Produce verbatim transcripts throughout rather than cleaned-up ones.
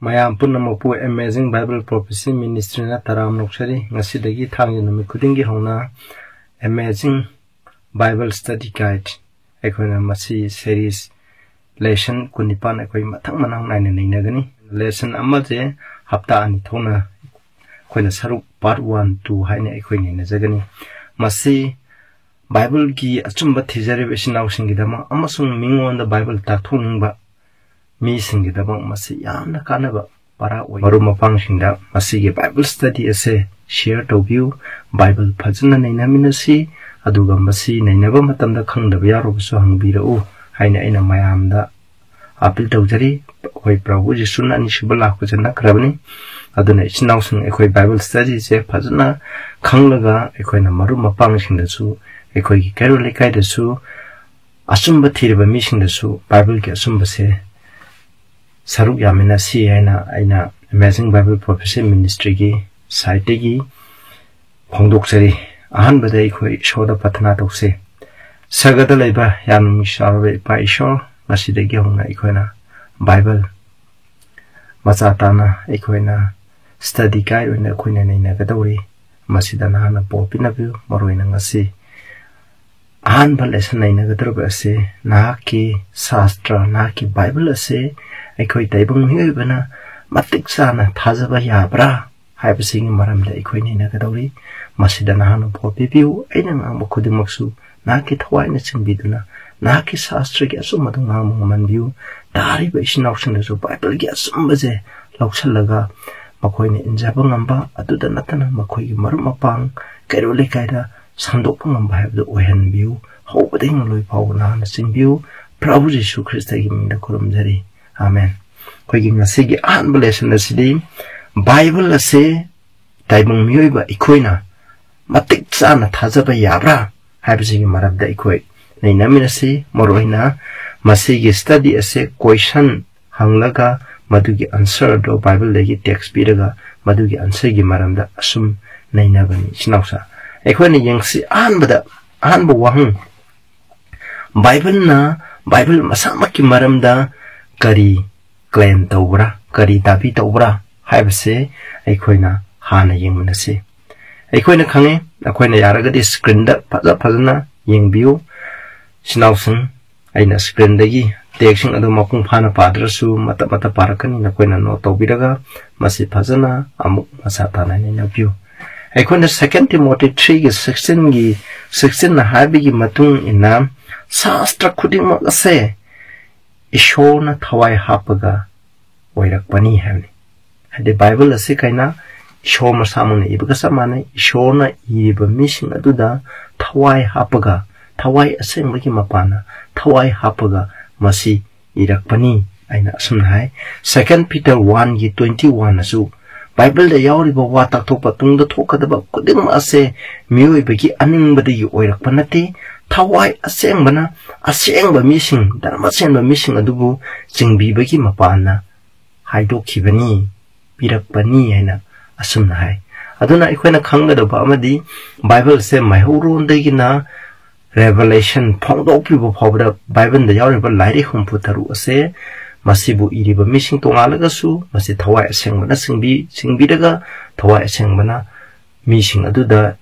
ꯃꯌꯥꯝ ꯄꯨꯝꯅꯃꯛꯄꯨ Amazing Bible Prophecy Ministryꯅ ꯇꯔꯥꯝꯅ ꯑꯣꯛꯆꯔꯤ꯫ ꯉꯁꯤꯗꯒꯤ ꯊꯥꯡꯖ ꯅꯨꯃꯤꯠ ꯈꯨꯗꯤꯡꯒꯤ ꯍꯧꯅ Amazing Bible Study Guide ꯑꯩꯈꯣꯏꯅ ꯃꯁꯤ series lesson ꯀꯨꯟꯅꯤꯄꯥꯟ ꯑꯩꯈꯣꯏ ꯃꯊꯪ ꯃꯅꯥꯎ ꯅꯥꯏꯅ ꯅꯩꯅꯒꯅꯤ꯫ Lesson ꯑꯃꯁꯦ ꯍꯞꯇꯥ ꯑꯅꯤ ꯊꯣꯛꯅ ꯑꯩꯈꯣꯏꯅ ꯁꯔꯨꯛ part one, two ꯍꯥꯏꯅ ꯑꯩꯈꯣꯏ ꯅꯩꯅꯖꯒꯅꯤ꯫ ꯃꯁꯤ ꯕꯥꯏꯕꯜꯒꯤ ꯑꯆꯨꯝꯕ ꯊꯤꯖꯔꯤꯕ ꯏꯆꯤꯟ ꯏꯅꯥꯎꯁꯤꯡꯒꯤꯗꯃꯛ ꯑꯃꯁꯨꯡ ꯃꯤꯉꯣꯟꯗ ꯕꯥꯏꯕꯜ ꯇꯥꯛꯊꯣꯛꯅꯤꯡꯕ ꯃꯤꯁꯤꯡꯒꯤꯗꯃꯛ ꯃꯁꯤ ꯌꯥꯝꯅ ꯀꯥꯟꯅꯕ ꯄꯔꯥ ꯑꯣꯏ꯫ ꯃꯔꯨꯞ ꯃꯄꯥꯡꯁꯤꯡꯗ ꯃꯁꯤꯒꯤ Bible study ꯑꯁꯦ share ꯇꯧꯕꯤꯌꯨ꯫ ꯕꯥꯏꯕꯜ ꯐꯖꯅ ꯅꯩꯅꯃꯤꯟꯅꯁꯤ, ꯑꯗꯨꯒ ꯃꯁꯤ ꯅꯩꯅꯕ ꯃꯇꯝꯗ ꯈꯪꯗꯕ ꯌꯥꯎꯔꯕꯁꯨ ꯍꯪꯕꯤꯔꯛꯎ ꯍꯥꯏꯅ ꯑꯩꯅ ꯃꯌꯥꯝꯗ appeal ꯇꯧꯖꯔꯤ꯫ ꯑꯩꯈꯣꯏ ꯄ꯭ꯔꯚꯨ ꯖꯤꯁꯨꯅ ꯑꯅꯤꯁꯨꯕ ꯂꯥꯛꯄꯁꯦ ꯅꯛꯈ꯭ꯔꯕꯅꯤ꯫ ꯑꯗꯨꯅ ꯏꯆꯤꯟ ꯏꯅꯥꯎꯁꯤꯡ, ꯑꯩꯈꯣꯏ Bible studyꯁꯦ ꯐꯖꯅ ꯈꯪꯂꯒ ꯑꯩꯈꯣꯏꯅ ꯃꯔꯨꯞ ꯃꯄꯥꯡꯁꯤꯡꯗꯁꯨ, ꯑꯩꯈꯣꯏꯒꯤ ꯀꯩꯔꯣꯜ ꯂꯩꯀꯥꯏꯗꯁꯨ, ꯑꯆꯨꯝꯕ ꯊꯤꯔꯤꯕ ꯃꯤꯁꯤꯡꯗꯁꯨ ꯕꯥꯏꯕꯜꯒꯤ ꯑꯆꯨꯝꯕꯁꯦ ꯁꯔꯨꯛ ꯌꯥꯃꯤꯟꯅꯁꯤ ꯍꯥꯏꯅ ꯑꯩꯅ Amazing Bible Prophecy Ministryꯒꯤ sideꯇꯒꯤ ꯐꯣꯡꯗꯣꯛꯆꯔꯤ꯫ ꯑꯍꯥꯟꯕꯗ ꯑꯩꯈꯣꯏ ꯏꯁꯣꯔꯗ ꯄ꯭ꯔꯊꯅꯥ ꯇꯧꯁꯤ꯫ ꯁꯔꯒꯗ ꯂꯩꯕ ꯌꯥꯝꯅ ꯅꯨꯡꯁꯤ ꯆꯥꯎꯔꯕ ꯏꯄꯥ ꯏꯁꯣꯔ, ꯉꯁꯤꯗꯒꯤ ꯍꯧꯅ ꯑꯩꯈꯣꯏꯅ ꯕꯥꯏꯕꯜ ꯃꯆꯥ ꯇꯥꯅ ꯑꯩꯈꯣꯏꯅ study guide ꯑꯣꯏꯅ ꯑꯩꯈꯣꯏꯅ ꯅꯩꯅꯒꯗꯧꯔꯤ꯫ ꯃꯁꯤꯗ ꯅꯍꯥꯛꯅ ꯕꯣꯔ ꯄꯤꯅꯕꯤꯌꯨ꯫ ꯃꯔꯨꯑꯣꯏꯅ ꯉꯁꯤ ꯑꯍꯥꯟꯕ lesson ꯅꯩꯅꯒꯗꯧꯔꯤꯕ ꯑꯁꯤ ꯅꯍꯥꯛꯀꯤ ꯁꯥꯁꯇ꯭ꯔ, ꯅꯍꯥꯛꯀꯤ ꯕꯥꯏꯕꯜ ꯑꯁꯤ ꯑꯩꯈꯣꯏ ꯇꯥꯏꯕꯪ ꯃꯤꯑꯣꯏꯕꯅ ꯃꯇꯤꯛ ꯆꯥꯅ ꯊꯥꯖꯕ ꯌꯥꯕ꯭ꯔꯥ ꯍꯥꯏꯕꯁꯤꯒꯤ ꯃꯔꯝꯗ ꯑꯩꯈꯣꯏ ꯅꯩꯅꯒꯗꯧꯔꯤ꯫ ꯃꯁꯤꯗ ꯅꯍꯥꯛꯅ ꯕꯣꯔ ꯄꯤꯕꯤꯌꯨ꯫ ꯑꯩꯅ ꯉꯥꯡꯕ ꯈꯨꯗꯤꯡꯃꯛꯁꯨ ꯅꯍꯥꯛꯀꯤ ꯊꯋꯥꯏꯅ ꯆꯤꯡꯕꯤꯗꯨꯅ, ꯅꯍꯥꯛꯀꯤ ꯁꯥꯁꯇ꯭ꯔꯒꯤ ꯑꯆꯨꯝꯕꯗꯨ ꯉꯥꯡꯕ ꯉꯝꯍꯟꯕꯤꯌꯨ꯫ ꯇꯥꯔꯤꯕ ꯏꯆꯤꯟ ꯏꯅꯥꯎꯁꯤꯡꯗꯁꯨ ꯕꯥꯏꯕꯜꯒꯤ ꯑꯆꯨꯝꯕꯁꯦ ꯂꯧꯁꯤꯜꯂꯒ ꯃꯈꯣꯏꯅ ꯏꯟꯖꯕ ꯉꯝꯕ, ꯑꯗꯨꯗ ꯅꯠꯇꯅ ꯃꯈꯣꯏꯒꯤ ꯃꯔꯨꯞ ꯃꯄꯥꯡ, ꯀꯩꯔꯣꯜ ꯂꯩꯀꯥꯏꯗ ꯁꯟꯗꯣꯛꯄ ꯉꯝꯕ ꯍꯥꯏꯕꯗꯨ ꯑꯣꯏꯍꯟꯕꯤꯌꯨ꯫ ꯍꯧꯕꯗꯒꯤ ꯂꯣꯏ ꯐꯥꯎꯕ ꯅꯍꯥꯛꯅ ꯆꯤꯡꯕꯤꯌꯨ꯫ ꯄ꯭ꯔꯚꯨ ꯖꯤꯁꯨ ꯈ꯭ꯔꯤꯁꯇꯒꯤ ꯃꯤꯡꯗ ꯈꯨꯔꯨꯝꯖꯔꯤ, ꯑꯥꯃꯦꯟ꯫ ꯑꯩꯈꯣꯏꯒꯤ ꯉꯁꯤꯒꯤ ꯑꯍꯥꯟꯕ lesson ꯑꯁꯤꯗꯤ ꯕꯥꯏꯕꯜ ꯑꯁꯤ ꯇꯥꯏꯕꯪ ꯃꯤꯑꯣꯏꯕ ꯑꯩꯈꯣꯏꯅ ꯃꯇꯤꯛ ꯆꯥꯅ ꯊꯥꯖꯕ ꯌꯥꯕ꯭ꯔꯥ ꯍꯥꯏꯕꯁꯤꯒꯤ ꯃꯔꯝꯗ ꯑꯩꯈꯣꯏ ꯅꯩꯅꯃꯤꯟꯅꯁꯤ꯫ ꯃꯔꯨꯑꯣꯏꯅ ꯃꯁꯤꯒꯤ study ꯑꯁꯦ question ꯍꯪꯂꯒ ꯃꯗꯨꯒꯤ answer ꯑꯗꯨ ꯕꯥꯏꯕꯜꯗꯒꯤ text ꯄꯤꯔꯒ ꯃꯗꯨꯒꯤ answerꯒꯤ ꯃꯔꯝꯗ ꯑꯁꯨꯝ ꯅꯩꯅꯕꯅꯤ, ꯏꯆꯤꯟ ꯏꯅꯥꯎꯁꯥ꯫ ꯑꯩꯈꯣꯏꯅ ꯌꯦꯡꯁꯤ, ꯑꯍꯥꯟꯕꯗ, ꯑꯍꯥꯟꯕ ꯋꯥꯍꯪ, ꯕꯥꯏꯕꯜꯅ ꯕꯥꯏꯕꯜ ꯃꯁꯥꯃꯛꯀꯤ ꯃꯔꯝꯗ ꯀꯔꯤ claim ꯇꯧꯕ꯭ꯔꯥ? ꯀꯔꯤ ꯗꯥꯕꯤ ꯇꯧꯕ꯭ꯔꯥ ꯍꯥꯏꯕꯁꯦ ꯑꯩꯈꯣꯏꯅ ꯍꯥꯟꯅ ꯌꯦꯡꯃꯤꯟꯅꯁꯤ꯫ ꯑꯩꯈꯣꯏꯅ ꯈꯪꯉꯤ, ꯑꯩꯈꯣꯏꯅ ꯌꯥꯔꯒꯗꯤ screenꯗ ꯐꯖ ꯐꯖꯅ ꯌꯦꯡꯕꯤꯌꯨ꯫ ꯏꯆꯤꯟ ꯏꯅꯥꯎꯁꯤꯡ, ꯑꯩꯅ screenꯗꯒꯤ textꯁꯤꯡ ꯑꯗꯨ ꯃꯄꯨꯡ ꯐꯥꯅ ꯄꯥꯗ꯭ꯔꯁꯨ ꯃꯇꯞ ꯃꯇꯞ ꯄꯥꯔꯛꯀꯅꯤ, ꯅꯈꯣꯏꯅ note ꯇꯧꯕꯤꯔꯒ ꯃꯁꯤ ꯐꯖꯅ ꯑꯃꯨꯛ ꯃꯁꯥ ꯇꯥꯅ ꯅꯩꯅꯕꯤꯌꯨ꯫ ꯑꯩꯈꯣꯏꯅ Second Timothy threeꯒꯤ sixteenꯒꯤ, sixteenꯅ ꯍꯥꯏꯕꯒꯤ ꯃꯇꯨꯡ ꯏꯟꯅ ꯁꯥꯁꯇ꯭ꯔ ꯈꯨꯗꯤꯡꯃꯛ ꯑꯁꯦ ꯏꯁꯣꯔꯅ ꯊꯋꯥꯏ ꯍꯥꯞꯄꯒ ꯑꯣꯏꯔꯛꯄꯅꯤ ꯍꯥꯏꯕꯅꯤ꯫ ꯍꯥꯏꯗꯤ Bible ꯑꯁꯤ ꯀꯩꯅ ꯏꯁꯣꯔ ꯃꯁꯥꯃꯛꯅ ꯏꯕꯒ ꯆꯞ ꯃꯥꯟꯅꯩ꯫ ꯏꯁꯣꯔꯅ ꯏꯔꯤꯕ ꯃꯤꯁꯤꯡ ꯑꯗꯨꯗ ꯊꯋꯥꯏ ꯍꯥꯞꯄꯒ, ꯊꯋꯥꯏ ꯑꯁꯦꯡꯕꯒꯤ ꯃꯄꯥꯟꯅ ꯊꯋꯥꯏ ꯍꯥꯞꯄꯒ ꯃꯁꯤ ꯏꯔꯛꯄꯅꯤ꯫ ꯑꯩꯅ ꯑꯁꯨꯝꯅ ꯍꯥꯏ, Second Peter oneꯒꯤ twenty oneꯅꯁꯨ Bibleꯗ ꯌꯥꯎꯔꯤꯕ ꯋꯥ ꯇꯥꯛꯊꯣꯛꯄ, ꯇꯨꯡꯗ ꯊꯣꯛꯀꯗꯕ ꯈꯨꯗꯤꯡꯃꯛ ꯑꯁꯦ ꯃꯤꯑꯣꯏꯕꯒꯤ ꯑꯅꯤꯡꯕꯗꯒꯤ ꯑꯣꯏꯔꯛꯄ ꯅꯠꯇꯦ, ꯊꯋꯥꯏ ꯑꯁꯦꯡꯕꯅ ꯑꯁꯦꯡꯕ ꯃꯤꯁꯤꯡ, ꯙꯔꯃ ꯆꯦꯟꯕ ꯃꯤꯁꯤꯡ ꯑꯗꯨꯕꯨ ꯆꯤꯡꯕꯤꯕꯒꯤ ꯃꯄꯥꯟꯅ ꯍꯥꯏꯗꯣꯛꯈꯤꯕꯅꯤ, ꯄꯤꯔꯛꯄꯅꯤ ꯍꯥꯏꯅ ꯑꯁꯨꯝꯅ ꯍꯥꯏ꯫ ꯑꯗꯨꯅ ꯑꯩꯈꯣꯏꯅ ꯈꯪꯒꯗꯕ ꯑꯃꯗꯤ Bibleꯁꯦ ꯃꯩꯍꯧꯔꯣꯟꯗꯒꯤꯅ Revelation, ꯐꯣꯡꯗꯣꯛꯄꯤꯕ ꯐꯥꯎꯕꯗ Bibleꯗ ꯌꯥꯎꯔꯤꯕ ꯂꯥꯏꯔꯤꯛ ꯍꯨꯝꯐꯨ ꯇꯔꯨꯛ ꯑꯁꯦ ꯃꯁꯤꯕꯨ ꯏꯔꯤꯕ ꯃꯤꯁꯤꯡ ꯇꯣꯉꯥꯜꯂꯒꯁꯨ ꯃꯁꯤ ꯊꯋꯥꯏ ꯑꯁꯦꯡꯕꯅ ꯁꯤꯡꯕꯤ-, ꯁꯤꯡꯕꯤꯔꯒ ꯊꯋꯥꯏ ꯑꯁꯦꯡꯕꯅ ꯃꯤꯁꯤꯡ ꯑꯗꯨꯗ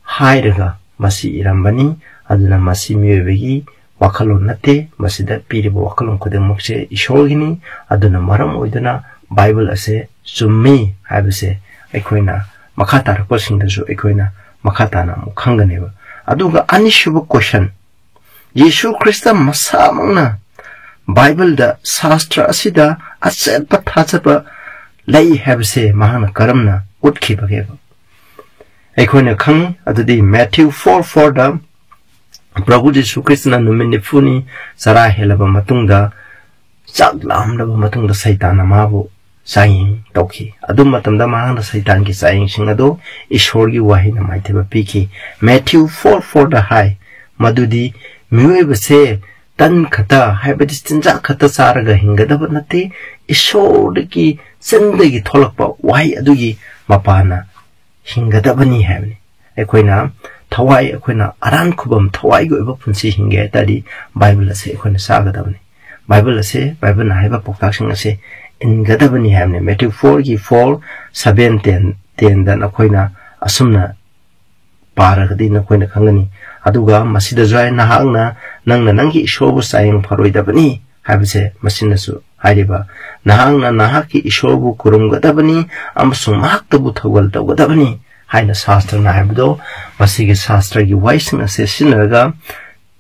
ꯍꯥꯏꯔꯒ ꯃꯁꯤ ꯏꯔꯝꯕꯅꯤ꯫ ꯑꯗꯨꯅ ꯃꯁꯤ ꯃꯤꯑꯣꯏꯕꯒꯤ ꯋꯥꯈꯜꯂꯣꯟ ꯅꯠꯇꯦ, ꯃꯁꯤꯗ ꯄꯤꯔꯤꯕ ꯋꯥꯈꯜꯂꯣꯟ ꯈꯨꯗꯤꯡꯃꯛꯁꯦ ꯏꯁꯣꯔꯒꯤꯅꯤ꯫ ꯑꯗꯨꯅ ꯃꯔꯝ ꯑꯣꯏꯗꯨꯅ Bible ꯑꯁꯦ ꯆꯨꯝꯃꯤ ꯍꯥꯏꯕꯁꯦ ꯑꯩꯈꯣꯏꯅ ꯃꯈꯥ ꯇꯥꯔꯛꯄꯁꯤꯡꯗꯁꯨ ꯑꯩꯈꯣꯏꯅ ꯃꯈꯥ ꯇꯥꯅ ꯑꯃꯨꯛ ꯈꯪꯒꯅꯦꯕ꯫ ꯑꯗꯨꯒ ꯑꯅꯤꯁꯨꯕ question, ꯌꯦꯁꯨ ꯈ꯭ꯔꯤꯁꯇ ꯃꯁꯥꯃꯛꯅ Bibleꯗ, ꯁꯥꯁꯇ꯭ꯔ ꯑꯁꯤꯗ ꯑꯆꯦꯠꯄ ꯊꯥꯖꯕ ꯂꯩ ꯍꯥꯏꯕꯁꯦ ꯃꯍꯥꯛꯅ ꯀꯔꯝꯅ ꯎꯠꯈꯤꯕꯒꯦꯕ? ꯑꯩꯈꯣꯏꯅ ꯈꯪꯉꯤ, ꯑꯗꯨꯗꯤ Matthew four fourꯗ ꯄ꯭ꯔꯚꯨ ꯖꯤꯁꯨ ꯈ꯭ꯔꯤꯁꯇꯅ ꯅꯨꯃꯤꯠ ꯅꯤꯐꯨꯅꯤ ꯆꯔꯥ ꯍꯦꯜꯂꯕ ꯃꯇꯨꯡꯗ, ꯆꯥꯛ ꯂꯥꯝꯂꯕ ꯃꯇꯨꯡꯗ ꯁꯩꯇꯥꯟꯅ ꯃꯥꯕꯨ ꯆꯥꯡꯌꯦꯡ ꯇꯧꯈꯤ꯫ ꯑꯗꯨ ꯃꯇꯝꯗ ꯃꯍꯥꯛꯅ ꯁꯩꯇꯥꯟꯒꯤ ꯆꯥꯡꯌꯦꯡꯁꯤꯡ ꯑꯗꯨ ꯏꯁꯣꯔꯒꯤ ꯋꯥꯍꯩꯅ ꯃꯥꯏꯊꯤꯕ ꯄꯤꯈꯤ꯫ Matthew four fourꯗ ꯍꯥꯏ, ꯃꯗꯨꯗꯤ ꯃꯤꯑꯣꯏꯕꯁꯦ ꯇꯟ ꯈꯛꯇ, ꯍꯥꯏꯕꯗꯤ ꯆꯤꯟꯖꯥꯛ ꯈꯛꯇ ꯆꯥꯔꯒ ꯍꯤꯡꯒꯗꯕ ꯅꯠꯇꯦ, ꯏꯁꯣꯔꯗꯒꯤ ꯆꯤꯟꯗꯒꯤ ꯊꯣꯛꯂꯛꯄ ꯋꯥꯍꯩ ꯑꯗꯨꯒꯤ ꯃꯄꯥꯟꯅ ꯍꯤꯡꯒꯗꯕꯅꯤ ꯍꯥꯏꯕꯅꯤ꯫ ꯑꯩꯈꯣꯏꯅ ꯊꯋꯥꯏ, ꯑꯩꯈꯣꯏꯅ ꯑꯔꯥꯟ ꯈꯨꯕꯝ ꯊꯋꯥꯏꯒꯤ ꯑꯣꯏꯕ ꯄꯨꯟꯁꯤ ꯍꯤꯡꯒꯦ ꯍꯥꯏ ꯇꯥꯔꯗꯤ Bible ꯑꯁꯦ ꯑꯩꯈꯣꯏꯅ ꯆꯥꯒꯗꯕꯅꯤ꯫ Bible ꯑꯁꯦ, Bibleꯅ ꯍꯥꯏꯕ ꯄꯥꯎꯇꯥꯛꯁꯤꯡ ꯑꯁꯦ ꯏꯟꯒꯗꯕꯅꯤ ꯍꯥꯏꯕꯅꯤ꯫ Matthew fourꯒꯤ four, seven, ten, tenꯗ ꯅꯈꯣꯏꯅ ꯑꯁꯨꯝꯅ ꯄꯥꯔꯒꯗꯤ ꯅꯈꯣꯏꯅ ꯈꯪꯒꯅꯤ꯫ ꯑꯗꯨꯒ ꯃꯁꯤꯗꯁꯨ ꯍꯥꯏ, "ꯅꯍꯥꯛꯅ, ꯅꯪꯅ ꯅꯪꯒꯤ ꯏꯁꯣꯔꯕꯨ ꯆꯥꯌꯦꯡ ꯐꯔꯣꯏꯗꯕꯅꯤ" ꯍꯥꯏꯕꯁꯦ ꯃꯁꯤꯅꯁꯨ ꯍꯥꯏꯔꯤꯕ, "ꯅꯍꯥꯛꯅ ꯅꯍꯥꯛꯀꯤ ꯏꯁꯣꯔꯕꯨ ꯈꯨꯔꯨꯝꯒꯗꯕꯅꯤ ꯑꯃꯁꯨꯡ ꯃꯍꯥꯛꯇꯕꯨ ꯊꯧꯒꯜ ꯇꯧꯒꯗꯕꯅꯤ" ꯍꯥꯏꯅ ꯁꯥꯁꯇ꯭ꯔꯅ ꯍꯥꯏꯕꯗꯣ, ꯃꯁꯤꯒꯤ ꯁꯥꯁꯇ꯭ꯔꯒꯤ ꯋꯥꯍꯩꯁꯤꯡ ꯑꯁꯦ ꯁꯤꯖꯤꯟꯅꯔꯒ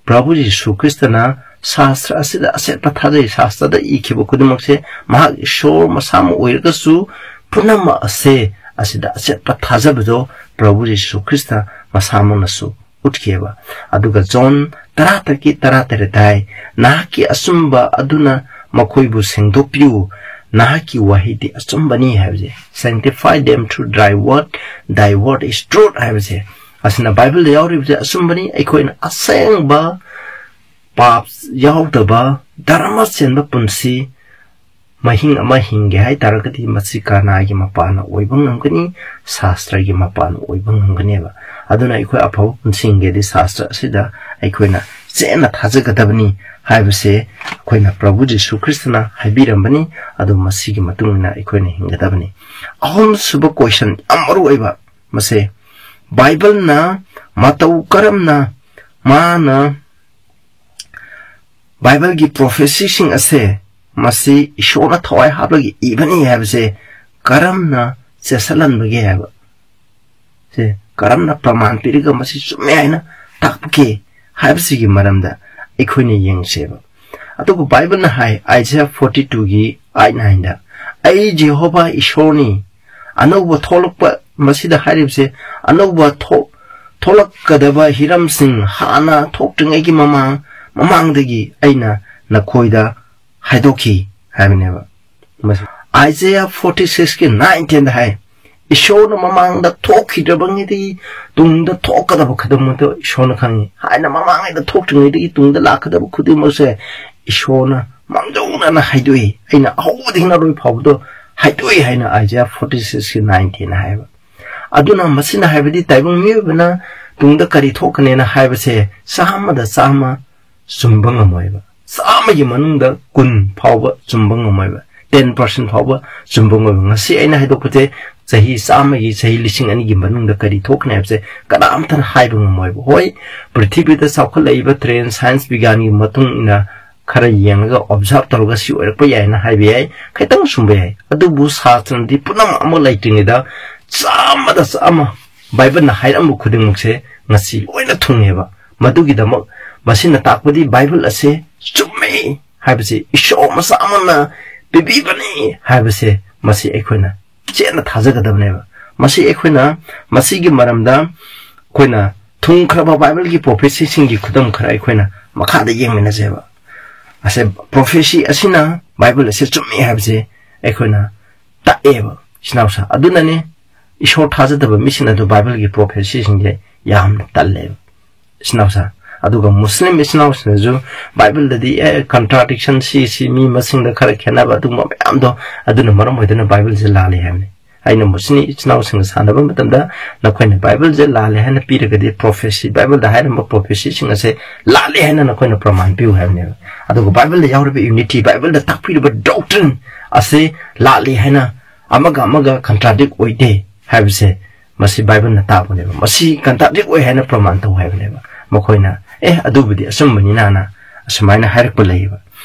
ꯄ꯭ꯔꯚꯨ ꯖꯤꯁꯨ ꯈ꯭ꯔꯤꯁꯇꯅ ꯁꯥꯁꯇ꯭ꯔ ꯑꯁꯤꯗ ꯑꯆꯦꯠꯄ ꯊꯥꯖꯩ, ꯁꯥꯁꯇ꯭ꯔꯗ ꯏꯈꯤꯕ ꯈꯨꯗꯤꯡꯃꯛꯁꯦ ꯃꯍꯥꯛ ꯏꯁꯣꯔ ꯃꯁꯥꯃꯛ ꯑꯣꯏꯔꯒꯁꯨ ꯄꯨꯝꯅꯃꯛ ꯑꯁꯦ ꯑꯁꯤꯗ ꯑꯆꯦꯠꯄ ꯊꯥꯖꯕꯗꯣ ꯄ꯭ꯔꯚꯨ ꯖꯤꯁꯨ ꯈ꯭ꯔꯤꯁꯇ ꯃꯁꯥꯃꯛꯅꯁꯨ ꯎꯠꯈꯤꯑꯕ꯫ ꯑꯗꯨꯒ ꯖꯣꯟ ꯇꯔꯥꯇꯔꯦꯠꯀꯤ ꯇꯔꯥꯇꯔꯦꯠꯇ ꯍꯥꯏ, "ꯅꯍꯥꯛꯀꯤ ꯑꯆꯨꯝꯕ ꯑꯗꯨꯅ ꯃꯈꯣꯏꯕꯨ ꯁꯦꯡꯗꯣꯛꯄꯤꯌꯨ, ꯅꯍꯥꯛꯀꯤ ꯋꯥꯍꯩꯗꯤ ꯑꯆꯨꯝꯕꯅꯤ" ꯍꯥꯏꯕꯁꯦ, "Sanctify them through thy word, thy word is truth" ꯍꯥꯏꯕꯁꯦ, ꯑꯁꯤꯅ ꯕꯥꯏꯕꯜꯗ ꯌꯥꯎꯔꯤꯕꯁꯦ ꯑꯆꯨꯝꯕꯅꯤ꯫ ꯑꯩꯈꯣꯏꯅ ꯑꯁꯦꯡꯕ, ꯄꯥꯞ ꯌꯥꯎꯗꯕ, ꯙꯔꯃ ꯆꯦꯟꯕ ꯄꯨꯟꯁꯤ ꯃꯍꯤꯡ ꯑꯃ ꯍꯤꯡꯒꯦ ꯍꯥꯏ ꯇꯥꯔꯒꯗꯤ ꯃꯁꯤ ꯀꯅꯥꯒꯤ ꯃꯄꯥꯟꯅ ꯑꯣꯏꯕ ꯉꯝꯒꯅꯤ? ꯁꯥꯁꯇ꯭ꯔꯒꯤ ꯃꯄꯥꯟꯅ ꯑꯣꯏꯕ ꯉꯝꯒꯅꯦꯕ꯫ ꯑꯗꯨꯅ ꯑꯩꯈꯣꯏ ꯑꯐꯕ ꯄꯨꯟꯁꯤ ꯍꯤꯡꯒꯦꯗꯤ ꯁꯥꯁꯇ꯭ꯔ ꯑꯁꯤꯗ ꯑꯩꯈꯣꯏꯅ ꯆꯦꯠꯅ ꯊꯥꯖꯒꯗꯕꯅꯤ ꯍꯥꯏꯕꯁꯦ ꯑꯩꯈꯣꯏꯅ ꯄ꯭ꯔꯚꯨ ꯖꯤꯁꯨ ꯈ꯭ꯔꯤꯁꯇꯅ ꯍꯥꯏꯕꯤꯔꯝꯕꯅꯤ꯫ ꯑꯗꯨ ꯃꯁꯤꯒꯤ ꯃꯇꯨꯡ ꯏꯟꯅ ꯑꯩꯈꯣꯏꯅ ꯍꯤꯡꯒꯗꯕꯅꯤ꯫ ꯑꯍꯨꯝꯁꯨꯕ question ꯌꯥꯝ ꯃꯔꯨ ꯑꯣꯏꯕ ꯃꯁꯦ, ꯕꯥꯏꯕꯜꯅ ꯃꯇꯧ ꯀꯔꯝꯅ ꯃꯥꯅ ꯕꯥꯏꯕꯜꯒꯤ prophecyꯁꯤꯡ ꯑꯁꯦ ꯃꯁꯤ ꯏꯁꯣꯔꯅ ꯊꯋꯥꯏ ꯍꯥꯞꯂꯒ ꯏꯕꯅꯤ ꯍꯥꯏꯕꯁꯦ ꯀꯔꯝꯅ ꯆꯦꯠꯁꯤꯜꯍꯟꯕꯒꯦ ꯍꯥꯏꯕ ꯁꯦ ꯀꯔꯝꯅ ꯄ꯭ꯔꯃꯥꯟ ꯄꯤꯔꯒ ꯃꯁꯤ ꯆꯨꯝꯃꯦ ꯍꯥꯏꯅ ꯇꯥꯛꯄꯒꯦ ꯍꯥꯏꯕꯁꯤꯒꯤ ꯃꯔꯝꯗ ꯑꯩꯈꯣꯏꯅ ꯌꯦꯡꯁꯦꯕ꯫ ꯑꯗꯨꯕꯨ ꯕꯥꯏꯕꯜꯅ ꯍꯥꯏ, Isaiah forty twoꯒꯤ eight nineꯗ, "ꯑꯩ ꯖꯦꯍꯣꯚꯥ ꯏꯁꯣꯔꯅꯤ"꯫ ꯑꯅꯧꯕ ꯊꯣꯛꯂꯛꯄ ꯃꯁꯤꯗ ꯍꯥꯏꯔꯤꯕꯁꯦ, ꯑꯅꯧꯕ ꯊꯣꯛ-, ꯊꯣꯛꯂꯛꯀꯗꯕ ꯍꯤꯔꯝꯁꯤꯡ ꯍꯥꯟꯅ ꯊꯣꯛꯇ꯭ꯔꯤꯉꯩꯒꯤ ꯃꯃꯥꯡ, ꯃꯃꯥꯡꯗꯒꯤ ꯑꯩꯅ ꯅꯈꯣꯏꯗ ꯍꯥꯏꯗꯣꯛꯈꯤ ꯍꯥꯏꯕꯅꯦꯕ꯫ ꯃꯁꯤ Isaiah forty sixꯀꯤ nine tenꯗ ꯍꯥꯏ, "ꯏꯁꯣꯔꯅ ꯃꯃꯥꯡꯗ ꯊꯣꯛꯈꯤꯗ꯭ꯔꯕꯉꯩꯗꯒꯤ ꯇꯨꯡꯗ ꯊꯣꯛꯀꯗꯕ ꯈꯨꯗꯤꯡꯃꯛꯇꯣ ꯏꯁꯣꯔꯅ ꯈꯪꯉꯤ꯫ ꯍꯥꯏꯅ ꯃꯃꯥꯡꯉꯩꯗ ꯊꯣꯛꯇ꯭ꯔꯤꯉꯩꯗꯒꯤ ꯇꯨꯡꯗ ꯂꯥꯛꯀꯗꯕ ꯈꯨꯗꯤꯡꯃꯛꯁꯦ ꯏꯁꯣꯔꯅ ꯃꯥꯡꯖꯧꯅꯅ ꯍꯥꯏꯗꯣꯛꯏ꯫ ꯑꯩꯅ ꯑꯍꯧꯕꯗꯒꯤꯅ ꯑꯔꯣꯏ ꯐꯥꯎꯕꯗꯣ ꯍꯥꯏꯗꯣꯛꯏ" ꯍꯥꯏꯅ Isaiah forty sixꯀꯤ nine tenꯅ ꯍꯥꯏꯕ꯫ ꯑꯗꯨꯅ ꯃꯁꯤꯅ ꯍꯥꯏꯕꯗꯤ ꯇꯥꯏꯕꯪ ꯃꯤꯑꯣꯏꯕꯅ ꯇꯨꯡꯗ ꯀꯔꯤ ꯊꯣꯛꯀꯅꯦꯅ ꯍꯥꯏꯕꯁꯦ ꯆꯥꯝꯃꯗ ꯆꯥꯝꯃ ꯆꯨꯝꯕ ꯉꯝꯃꯣꯏꯕ꯫ ꯆꯥꯝꯃꯒꯤ ꯃꯅꯨꯡꯗ ꯀꯨꯟ ꯐꯥꯎꯕ ꯆꯨꯝꯕ ꯉꯝꯃꯣꯏꯕ꯫ ten percent ꯐꯥꯎꯕ ꯆꯨꯝꯕ ꯉꯝꯃꯣꯏ꯫ ꯉꯁꯤ ꯑꯩꯅ ꯍꯥꯏꯗꯣꯛꯄꯁꯦ ꯆꯍꯤ ꯆꯥꯝꯃꯒꯤ, ꯆꯍꯤ ꯂꯤꯁꯤꯡ ꯑꯅꯤꯒꯤ ꯃꯅꯨꯡꯗ ꯀꯔꯤ ꯊꯣꯛꯀꯅꯤ ꯍꯥꯏꯕꯁꯦ ꯀꯅꯥꯝꯇꯅ ꯍꯥꯏꯕ ꯉꯝꯃꯣꯏꯕ꯫ ꯍꯣꯏ, ꯄ꯭ꯔꯤꯊꯤꯕꯤꯗ ꯆꯥꯎꯈꯠꯂꯛꯏꯕ trend, science ꯕꯤꯒ꯭ꯌꯥꯟꯒꯤ ꯃꯇꯨꯡ ꯏꯟꯅ ꯈꯔ ꯌꯦꯡꯉꯒ observe ꯇꯧꯔꯒ ꯁꯤ ꯑꯣꯏꯔꯛꯄ ꯌꯥꯏꯅ ꯍꯥꯏꯕ ꯌꯥꯏ, ꯈꯤꯇꯪ ꯆꯨꯝꯕ ꯌꯥꯏ꯫ ꯑꯗꯨꯕꯨ ꯁꯥꯁꯇ꯭ꯔꯅꯗꯤ ꯄꯨꯝꯅꯃꯛ ꯑꯃ ꯂꯩꯇ꯭ꯔꯤꯉꯩꯗ ꯆꯥꯝꯃꯗ ꯆꯥꯝꯃ ꯕꯥꯏꯕꯜꯅ ꯍꯥꯏꯔꯝꯕ ꯈꯨꯗꯤꯡꯃꯛꯁꯦ ꯉꯁꯤ ꯂꯣꯏꯅ ꯊꯨꯡꯉꯦꯕ꯫ ꯃꯗꯨꯒꯤꯗꯃꯛ ꯃꯁꯤꯅ ꯇꯥꯛꯄꯗꯤ ꯕꯥꯏꯕꯜ ꯑꯁꯦ ꯆꯨꯝꯃꯦ ꯍꯥꯏꯕꯁꯦ, ꯏꯁꯣꯔ ꯃꯆꯥ ꯑꯃꯅ ꯄꯤꯕꯤꯕꯅꯤ ꯍꯥꯏꯕꯁꯦ ꯃꯁꯤ ꯑꯩꯈꯣꯏꯅ ꯆꯦꯠꯅ ꯊꯥꯖꯒꯗꯕꯅꯦꯕ꯫ ꯃꯁꯤ ꯑꯩꯈꯣꯏꯅ, ꯃꯁꯤꯒꯤ ꯃꯔꯝꯗ ꯑꯩꯈꯣꯏꯅ ꯊꯨꯡꯈ꯭ꯔꯕ ꯕꯥꯏꯕꯜꯒꯤ ꯄ꯭ꯔꯣꯐꯦꯁꯤꯁꯤꯡꯒꯤ ꯈꯨꯗꯝ ꯈꯔ ꯑꯩꯈꯣꯏꯅ ꯃꯈꯥꯗ ꯌꯦꯡꯃꯤꯟꯅꯁꯦꯕ꯫ ꯑꯁꯦ, ꯄ꯭ꯔꯣꯐꯦꯁꯤ ꯑꯁꯤꯅ ꯕꯥꯏꯕꯜ ꯑꯁꯦ ꯆꯨꯝꯃꯤ ꯍꯥꯏꯕꯁꯦ ꯑꯩꯈꯣꯏꯅ ꯇꯥꯛꯑꯦꯕ, ꯏꯆꯤꯟ ꯏꯅꯥꯎꯁꯥ꯫ ꯑꯗꯨꯅꯅꯦ ꯏꯁꯣꯔ ꯊꯥꯖꯗꯕ ꯃꯤꯁꯤꯡꯅ ꯑꯗꯨ ꯕꯥꯏꯕꯜꯒꯤ ꯄ꯭ꯔꯣꯐꯦꯁꯤꯁꯤꯡꯁꯦ ꯌꯥꯝꯅ ꯇꯜꯂꯦꯕ, ꯏꯆꯤꯟ ꯏꯅꯥꯎꯁꯥ꯫ ꯑꯗꯨꯒ ꯃꯨꯁꯂꯤꯝ ꯏꯆꯤꯟ ꯏꯅꯥꯎꯁꯤꯡꯅꯁꯨ ꯕꯥꯏꯕꯜꯗꯗꯤ, ꯑꯦ, contradiction ꯁꯤ, ꯁꯤ ꯃꯤ ꯃꯁꯤꯡꯗ ꯈꯔ ꯈꯦꯠꯅꯕ ꯑꯗꯨꯒꯨꯝꯕ ꯃꯌꯥꯝꯗꯣ, ꯑꯗꯨꯅ ꯃꯔꯝ ꯑꯣꯏꯗꯨꯅ ꯕꯥꯏꯕꯜꯁꯦ ꯂꯥꯜꯂꯦ ꯍꯥꯏꯕꯅꯤ꯫ ꯑꯩꯅ ꯃꯨꯁꯂꯤꯝ ꯏꯆꯤꯟ ꯏꯅꯥꯎꯁꯤꯡꯒ ꯁꯥꯟꯅꯕ ꯃꯇꯝꯗ ꯅꯈꯣꯏꯅ ꯕꯥꯏꯕꯜꯁꯦ ꯂꯥꯜꯂꯦ ꯍꯥꯏꯅ ꯄꯤꯔꯒꯗꯤ, ꯄ꯭ꯔꯣꯐꯦꯁꯤ, ꯕꯥꯏꯕꯜꯗ ꯍꯥꯏꯔꯝꯕ ꯄ꯭ꯔꯣꯐꯦꯁꯤꯁꯤꯡ ꯑꯁꯦ ꯂꯥꯜꯂꯦ ꯍꯥꯏꯅ ꯅꯈꯣꯏꯅ ꯄ꯭ꯔꯃꯥꯟ ꯄꯤꯌꯨ ꯍꯥꯏꯕꯅꯦꯕ꯫ ꯑꯗꯨꯒ ꯕꯥꯏꯕꯜꯗ ꯌꯥꯎꯔꯤꯕ unity, ꯕꯥꯏꯕꯜꯗ ꯇꯥꯛꯄꯤꯔꯤꯕ doctrine ꯑꯁꯤ ꯂꯥꯜꯂꯤ ꯍꯥꯏꯅ, ꯑꯃꯒ ꯑꯃꯒ contradict ꯑꯣꯏꯗꯦ ꯍꯥꯏꯕꯁꯦ ꯃꯁꯤ ꯕꯥꯏꯕꯜꯅ ꯇꯥꯛꯄꯅꯦꯕ꯫ ꯃꯁꯤ contradict ꯑꯣꯏ ꯍꯥꯏꯅ ꯄ꯭ꯔꯃꯥꯟ ꯇꯧ ꯍꯥꯏꯕꯅꯦꯕ꯫ ꯃꯈꯣꯏꯅ, "ꯑꯦ, ꯑꯗꯨꯕꯨꯗꯤ ꯑꯆꯨꯝꯕꯅꯤꯅ" ꯑꯁꯨꯃꯥꯏꯅ ꯍꯥꯏꯔꯛꯄ ꯂꯩꯌꯦꯕ꯫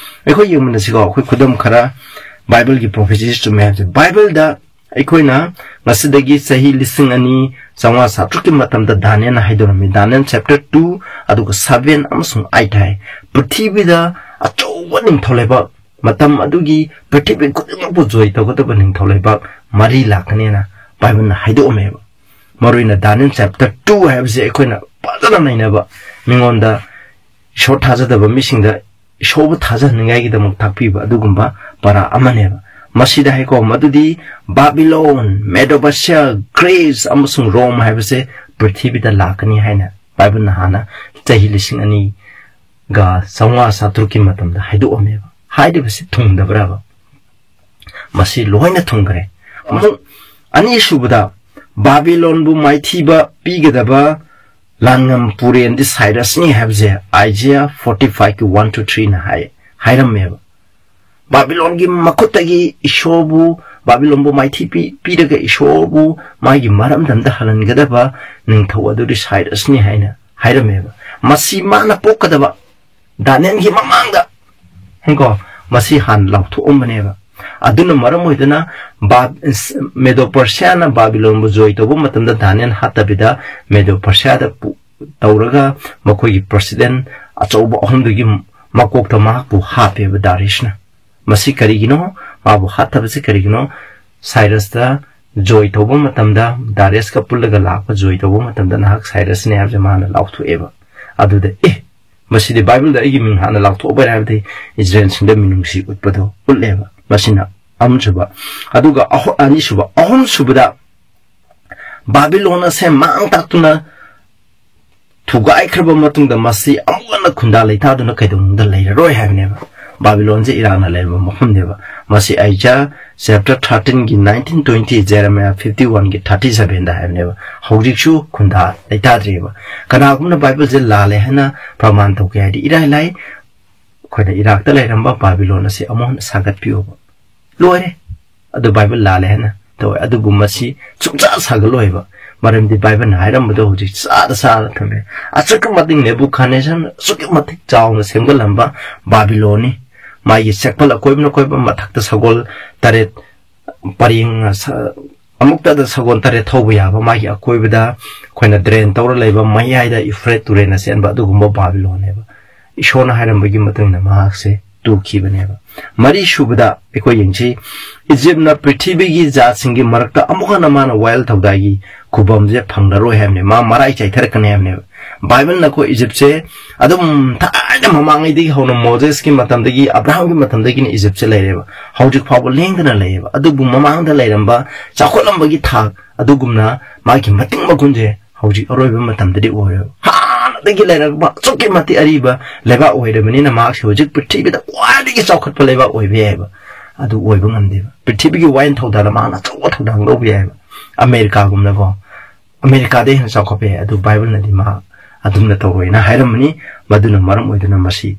ꯑꯩꯈꯣꯏ ꯌꯦꯡꯃꯤꯟꯅꯁꯤꯀꯣ, ꯑꯩꯈꯣꯏ ꯈꯨꯗꯝ ꯈꯔ ꯕꯥꯏꯕꯜꯒꯤ ꯄ꯭ꯔꯣꯐꯦꯁꯤꯁ ꯆꯨꯝꯃꯦ ꯍꯥꯏꯕꯁꯦ꯫ ꯕꯥꯏꯕꯜꯗ ꯑꯩꯈꯣꯏꯅ ꯉꯁꯤꯗꯒꯤ ꯆꯍꯤ ꯂꯤꯁꯤꯡ ꯑꯅꯤ ꯆꯥꯝꯃꯉꯥ ꯆꯥꯇ꯭ꯔꯨꯛꯀꯤ ꯃꯇꯝꯗ ꯗꯥꯅꯤꯌꯦꯜꯅ ꯍꯥꯏꯗꯣꯔꯝꯃꯤ꯫ ꯗꯥꯅꯤꯌꯦꯜ chapter two, ꯑꯗꯨꯒ seven ꯑꯃꯁꯨꯡ eight ꯍꯥꯏ꯫ ꯄ꯭ꯔꯤꯊꯤꯕꯤꯗ ꯑꯆꯧꯕ ꯅꯤꯡꯊꯧ ꯂꯩꯕꯥꯛ, ꯃꯇꯝ ꯑꯗꯨꯒꯤ ꯄ꯭ꯔꯤꯊꯤꯕꯤ ꯈꯨꯗꯤꯡꯃꯛꯄꯨ ꯖꯣꯏ ꯇꯧꯒꯗꯕ ꯅꯤꯡꯊꯧ ꯂꯩꯕꯥꯛ ꯃꯔꯤ ꯂꯥꯛꯀꯅꯦꯅ ꯕꯥꯏꯕꯜꯅ ꯍꯥꯏꯗꯣꯛꯑꯝꯃꯦꯕ꯫ ꯃꯔꯨꯑꯣꯏꯅ ꯗꯥꯅꯤꯌꯦꯜ chapter two ꯍꯥꯏꯕꯁꯦ ꯑꯩꯈꯣꯏꯅ ꯐꯖꯅ ꯅꯩꯅꯕ, ꯃꯤꯉꯣꯟꯗ ꯏꯁꯣꯔ ꯊꯥꯖꯗꯕ ꯃꯤꯁꯤꯡꯗ ꯏꯁꯣꯔꯕꯨ ꯊꯥꯖꯍꯟꯅꯤꯡꯉꯥꯏꯒꯤꯗꯃꯛ ꯇꯥꯛꯄꯤꯕ ꯑꯗꯨꯒꯨꯝꯕ ꯄꯔꯥ ꯑꯃꯅꯦꯕ꯫ ꯃꯁꯤꯗ ꯍꯥꯏꯀꯣ, ꯃꯗꯨꯗꯤ ꯕꯥꯕꯤꯂꯣꯟ, ꯃꯦꯗꯣ ꯄꯔꯁꯤꯌꯥ, ꯒ꯭ꯔꯤꯁ ꯑꯃꯁꯨꯡ ꯔꯣꯝ ꯍꯥꯏꯕꯁꯦ ꯄ꯭ꯔꯤꯊꯤꯕꯤꯗ ꯂꯥꯛꯀꯅꯤ ꯍꯥꯏꯅ ꯕꯥꯏꯕꯜꯅ ꯍꯥꯟꯅ ꯆꯍꯤ ꯂꯤꯁꯤꯡ ꯑꯅꯤꯒ ꯆꯥꯝꯃꯉꯥ ꯆꯥꯇ꯭ꯔꯨꯛꯀꯤ ꯃꯇꯝꯗ ꯍꯥꯏꯗꯣꯛꯑꯝꯃꯦꯕ꯫ ꯍꯥꯏꯔꯤꯕꯁꯤ ꯊꯨꯡꯗꯕ꯭ꯔꯕ? ꯃꯁꯤ ꯂꯣꯏꯅ ꯊꯨꯡꯈ꯭ꯔꯦ꯫ ꯑꯃꯨꯛ ꯑꯅꯤꯁꯨꯕꯗ, ꯕꯥꯕꯤꯂꯣꯟꯕꯨ ꯃꯥꯏꯊꯤꯕ ꯄꯤꯒꯗꯕ ꯂꯥꯟꯉꯝ ꯄꯨꯔꯦꯟꯗꯤ ꯁꯥꯏꯔꯁꯅꯤ ꯍꯥꯏꯕꯁꯦ Isaiah forty five ꯀꯤ one to three ꯅ ꯍꯥꯏ, ꯍꯥꯏꯔꯝꯃꯦꯕ꯫ ꯕꯥꯕꯤꯂꯣꯟꯒꯤ ꯃꯈꯨꯠꯇꯒꯤ ꯏꯁꯣꯔꯕꯨ, ꯕꯥꯕꯤꯂꯣꯟꯕꯨ ꯃꯥꯏꯊꯤ ꯄꯤ-, ꯄꯤꯔꯒ ꯏꯁꯣꯔꯕꯨ ꯃꯥꯒꯤ ꯃꯔꯝꯗꯝꯗ ꯍꯜꯍꯟꯒꯗꯕ ꯅꯤꯡꯊꯧ ꯑꯗꯨꯗꯤ ꯁꯥꯏꯔꯁꯅꯤ ꯍꯥꯏꯅ ꯍꯥꯏꯔꯝꯃꯦꯕ꯫ ꯃꯁꯤ ꯃꯥꯅ ꯄꯣꯛꯀꯗꯕ ꯗꯥꯅꯤꯌꯦꯜꯒꯤ ꯃꯃꯥꯡꯗ, ꯀꯣ, ꯃꯁꯤ ꯍꯥꯟꯅ ꯂꯥꯎꯊꯣꯛꯑꯝꯕꯅꯦꯕ꯫ ꯑꯗꯨꯅ ꯃꯔꯝ ꯑꯣꯏꯗꯨꯅ ꯕꯥ-, ꯃꯦꯗꯣ ꯄꯔꯁꯤꯌꯥꯅ ꯕꯥꯕꯤꯂꯣꯟꯕꯨ ꯖꯣꯏ ꯇꯧꯕ ꯃꯇꯝꯗ ꯗꯥꯅꯤꯌꯦꯜ ꯍꯥꯠꯇꯕꯤꯗ ꯃꯦꯗꯣ ꯄꯔꯁꯤꯌꯥꯗ ꯄꯨ-, ꯇꯧꯔꯒ ꯃꯈꯣꯏꯒꯤ ꯄ꯭ꯔꯁꯤꯗꯦꯟ ꯑꯆꯧꯕ ꯑꯍꯨꯝꯗꯨꯒꯤ ꯃꯀꯣꯛꯇ ꯃꯍꯥꯛꯄꯨ ꯍꯥꯞꯄꯦꯕ ꯗꯥꯔꯤꯁꯅ꯫ ꯃꯁꯤ ꯀꯔꯤꯒꯤꯅꯣ? ꯃꯥꯕꯨ ꯍꯥꯠꯇꯕꯁꯤ ꯀꯔꯤꯒꯤꯅꯣ? ꯁꯥꯏꯔꯁꯇ ꯖꯣꯏ ꯇꯧꯕ ꯃꯇꯝꯗ, ꯗꯥꯔꯤꯌꯁꯀ ꯄꯨꯜꯂꯒ ꯂꯥꯛꯄ ꯖꯣꯏ ꯇꯧꯕ ꯃꯇꯝꯗ ꯅꯍꯥꯛ ꯁꯥꯏꯔꯁꯅꯦ ꯍꯥꯏꯕꯁꯦ ꯃꯥꯅ ꯂꯥꯎꯊꯣꯛꯑꯦꯕ꯫ ꯑꯗꯨꯗ, "ꯑꯦ, ꯃꯁꯤꯗꯤ ꯕꯥꯏꯕꯜꯗ ꯑꯩꯒꯤ ꯃꯤꯡ ꯍꯥꯟꯅ ꯂꯥꯎꯊꯣꯛꯑꯕ" ꯍꯥꯏꯕꯗꯤ ꯏꯖꯔꯦꯜꯁꯤꯡꯗ ꯃꯤꯅꯨꯡꯁꯤ ꯎꯠꯄꯗꯣ ꯎꯠꯂꯦꯕ꯫ ꯃꯁꯤꯅ ꯑꯍꯨꯝꯁꯨꯕ꯫ ꯑꯗꯨꯒ ꯑꯍꯨ-, ꯑꯅꯤꯁꯨꯕ, ꯑꯍꯨꯝꯁꯨꯕꯗ ꯕꯥꯕꯤꯂꯣꯟ ꯑꯁꯦ ꯃꯥꯡ ꯇꯥꯛꯇꯨꯅ ꯊꯨꯒꯥꯏꯈ꯭ꯔꯕ ꯃꯇꯨꯡꯗ ꯃꯁꯤ ꯑꯃꯨꯛ ꯍꯟꯅ ꯈꯨꯟꯗꯥ ꯂꯩꯇꯥꯗꯨꯅ ꯀꯩꯗꯧꯅꯨꯡꯗ ꯂꯩꯔꯔꯣꯏ ꯍꯥꯏꯕꯅꯦꯕ꯫ ꯕꯥꯕꯤꯂꯣꯟꯁꯦ ꯏꯔꯥꯡꯅ ꯂꯩꯔꯕ ꯃꯐꯝꯅꯦꯕ꯫ ꯃꯁꯤ ꯑꯥꯏꯖꯥꯌꯥ chapter thirteen ꯒꯤ nineteen twenty, ꯖꯦꯔꯦꯃꯤꯌꯥ fifty one ꯒꯤ thirty seven ꯗ ꯍꯥꯏꯕꯅꯦꯕ꯫ ꯍꯧꯖꯤꯛꯁꯨ ꯈꯨꯟꯗꯥ ꯂꯩꯇꯥꯗ꯭ꯔꯤꯕ꯫ ꯀꯅꯥꯒꯨꯝꯕꯅ ꯕꯥꯏꯕꯜꯁꯦ ꯂꯥꯜꯂꯦ ꯍꯥꯏꯅ ꯄ꯭ꯔꯃꯥꯟ ꯇꯧꯒꯦ ꯍꯥꯏꯗꯤ ꯏꯔꯥꯏ ꯂꯥꯏ꯫ ꯑꯩꯈꯣꯏꯅ ꯏꯔꯥꯛꯇ ꯂꯩꯔꯝꯕ ꯕꯥꯕꯤꯂꯣꯟ ꯑꯁꯤ ꯑꯃꯨꯛ ꯍꯟꯅ ꯁꯥꯒꯠꯄꯤꯌꯣꯕ꯫ ꯂꯣꯏꯔꯦ꯫ ꯑꯗꯨ ꯕꯥꯏꯕꯜ ꯂꯥꯜꯂꯦ ꯍꯥꯏꯅ ꯇꯧꯋꯦ꯫ ꯑꯗꯨꯕꯨ ꯃꯁꯤ ꯁꯨꯡꯁꯥ ꯁꯥꯒꯠꯂꯣꯏꯕ꯫ ꯃꯔꯝꯗꯤ ꯕꯥꯏꯕꯜꯅ ꯍꯥꯏꯔꯝꯕꯗꯣ ꯍꯧꯖꯤꯛ ꯆꯥꯗ ꯆꯥꯗ ꯊꯝꯃꯦ꯫ ꯑꯁꯨꯛꯀꯤ ꯃꯇꯤꯛ ꯅꯦꯕꯨꯈꯗꯅꯦꯁꯔꯅ ꯑꯁꯨꯛꯀꯤ ꯃꯇꯤꯛ ꯆꯥꯎꯅ ꯁꯦꯝꯒꯠꯂꯝꯕ ꯕꯥꯕꯤꯂꯣꯟꯅꯤ꯫ ꯃꯥꯒꯤ ꯆꯦꯛꯄꯜ ꯑꯀꯣꯏꯕꯅ ꯀꯣꯏꯕ ꯃꯊꯛꯇ ꯁꯒꯣꯜ ꯇꯔꯦꯠ ꯄꯔꯦꯡ, ꯁ-, ꯑꯃꯨꯛꯇꯗ ꯁꯒꯣꯜ ꯇꯔꯦꯠ ꯊꯧꯕ ꯌꯥꯕ, ꯃꯥꯒꯤ ꯑꯀꯣꯏꯕꯗ ꯑꯩꯈꯣꯏꯅ ꯗ꯭ꯔꯦꯟ ꯇꯧꯔ ꯂꯩꯕ, ꯃꯌꯥꯏꯗ ꯏꯐ꯭ꯔꯦꯠ ꯇꯨꯔꯦꯜꯅ ꯆꯦꯟꯕ ꯑꯗꯨꯒꯨꯝꯕ ꯕꯥꯕꯤꯂꯣꯟꯅꯦꯕ꯫ ꯏꯁꯣꯔꯅ ꯍꯥꯏꯔꯝꯕꯒꯤ ꯃꯇꯨꯡ ꯏꯟꯅ ꯃꯍꯥꯛꯁꯦ ꯇꯨꯈꯤꯕꯅꯦꯕ꯫ ꯃꯔꯤꯁꯨꯕꯗ ꯑꯩꯈꯣꯏ ꯌꯦꯡꯁꯤ, ꯏꯖꯤꯞꯅ ꯄ꯭ꯔꯤꯊꯤꯕꯤꯒꯤ ꯖꯥꯠꯁꯤꯡꯒꯤ ꯃꯔꯛꯇ ꯑꯃꯨꯛ ꯍꯟꯅ ꯃꯥꯅ ꯋꯥꯌꯦꯜ ꯊꯧꯗꯥꯏꯒꯤ ꯈꯨꯕꯝꯁꯦ ꯐꯪꯂꯔꯣꯏ ꯍꯥꯏꯕꯅꯦ, ꯃꯥ ꯃꯔꯥꯏ ꯆꯥꯏꯊꯔꯛꯀꯅꯤ ꯍꯥꯏꯕꯅꯦꯕ꯫ ꯕꯥꯏꯕꯜꯅꯀꯣ ꯏꯖꯤꯞꯁꯦ ꯑꯗꯨꯝ ꯊꯥꯏꯅ ꯃꯃꯥꯡꯉꯩꯗꯒꯤ ꯍꯧꯅ, ꯃꯣꯖꯦꯁꯀꯤ ꯃꯇꯝꯗꯒꯤ, ꯑꯕ꯭ꯔꯥꯍꯥꯝꯒꯤ ꯃꯇꯝꯗꯒꯤꯅ ꯏꯖꯤꯞꯁꯦ ꯂꯩꯔꯦꯕ, ꯍꯧꯖꯤꯛ ꯐꯥꯎꯕ ꯂꯦꯡꯗꯅ ꯂꯩꯌꯦꯕ꯫ ꯑꯗꯨꯕꯨ ꯃꯃꯥꯡꯗ ꯂꯩꯔꯝꯕ ꯆꯥꯎꯈꯠꯂꯝꯕꯒꯤ ꯊꯥꯛ ꯑꯗꯨꯒꯨꯝꯅ ꯃꯥꯒꯤ ꯃꯇꯤꯛ ꯃꯒꯨꯟꯁꯦ ꯍꯧꯖꯤꯛ ꯑꯔꯣꯏꯕ ꯃꯇꯝꯗꯗꯤ ꯑꯣꯏꯔꯣꯏꯕ꯫ ꯍꯥꯟꯅꯗꯒꯤ ꯂꯩꯔꯛꯄ ꯑꯁꯨꯛꯀꯤ ꯃꯇꯤꯛ ꯑꯔꯤꯕ ꯂꯩꯕꯥꯛ ꯑꯣꯏꯔꯕꯅꯤꯅ ꯃꯍꯥꯛꯁꯦ ꯍꯧꯖꯤꯛ ꯄ꯭ꯔꯤꯊꯤꯕꯤꯗ ꯈ꯭ꯋꯥꯏꯗꯒꯤ ꯆꯥꯎꯈꯠꯄ ꯂꯩꯕꯥꯛ ꯑꯣꯏꯕ ꯌꯥꯏꯕ꯫ ꯑꯗꯨ ꯑꯣꯏꯕ ꯉꯝꯗꯦꯕ꯫ ꯄ꯭ꯔꯤꯊꯤꯕꯤꯒꯤ ꯋꯥꯌꯦꯜ ꯊꯧꯗꯥꯡꯗ ꯃꯥꯅ ꯑꯆꯧꯕ ꯊꯧꯗꯥꯡ ꯂꯧꯕ ꯌꯥꯏꯕ꯫ ꯑꯃꯦꯔꯤꯀꯥꯒꯨꯝꯅꯀꯣ, ꯑꯃꯦꯔꯤꯀꯥꯗꯩ ꯍꯦꯟꯅ ꯆꯥꯎꯈꯠꯄ ꯌꯥꯏ꯫ ꯑꯗꯨ ꯕꯥꯏꯕꯜꯅꯗꯤ ꯃꯥ ꯑꯗꯨꯝꯅ ꯇꯧꯔꯣꯏꯅ ꯍꯥꯏꯔꯝꯕꯅꯤ꯫ ꯃꯗꯨꯅ ꯃꯔꯝ ꯑꯣꯏꯗꯨꯅ ꯃꯁꯤ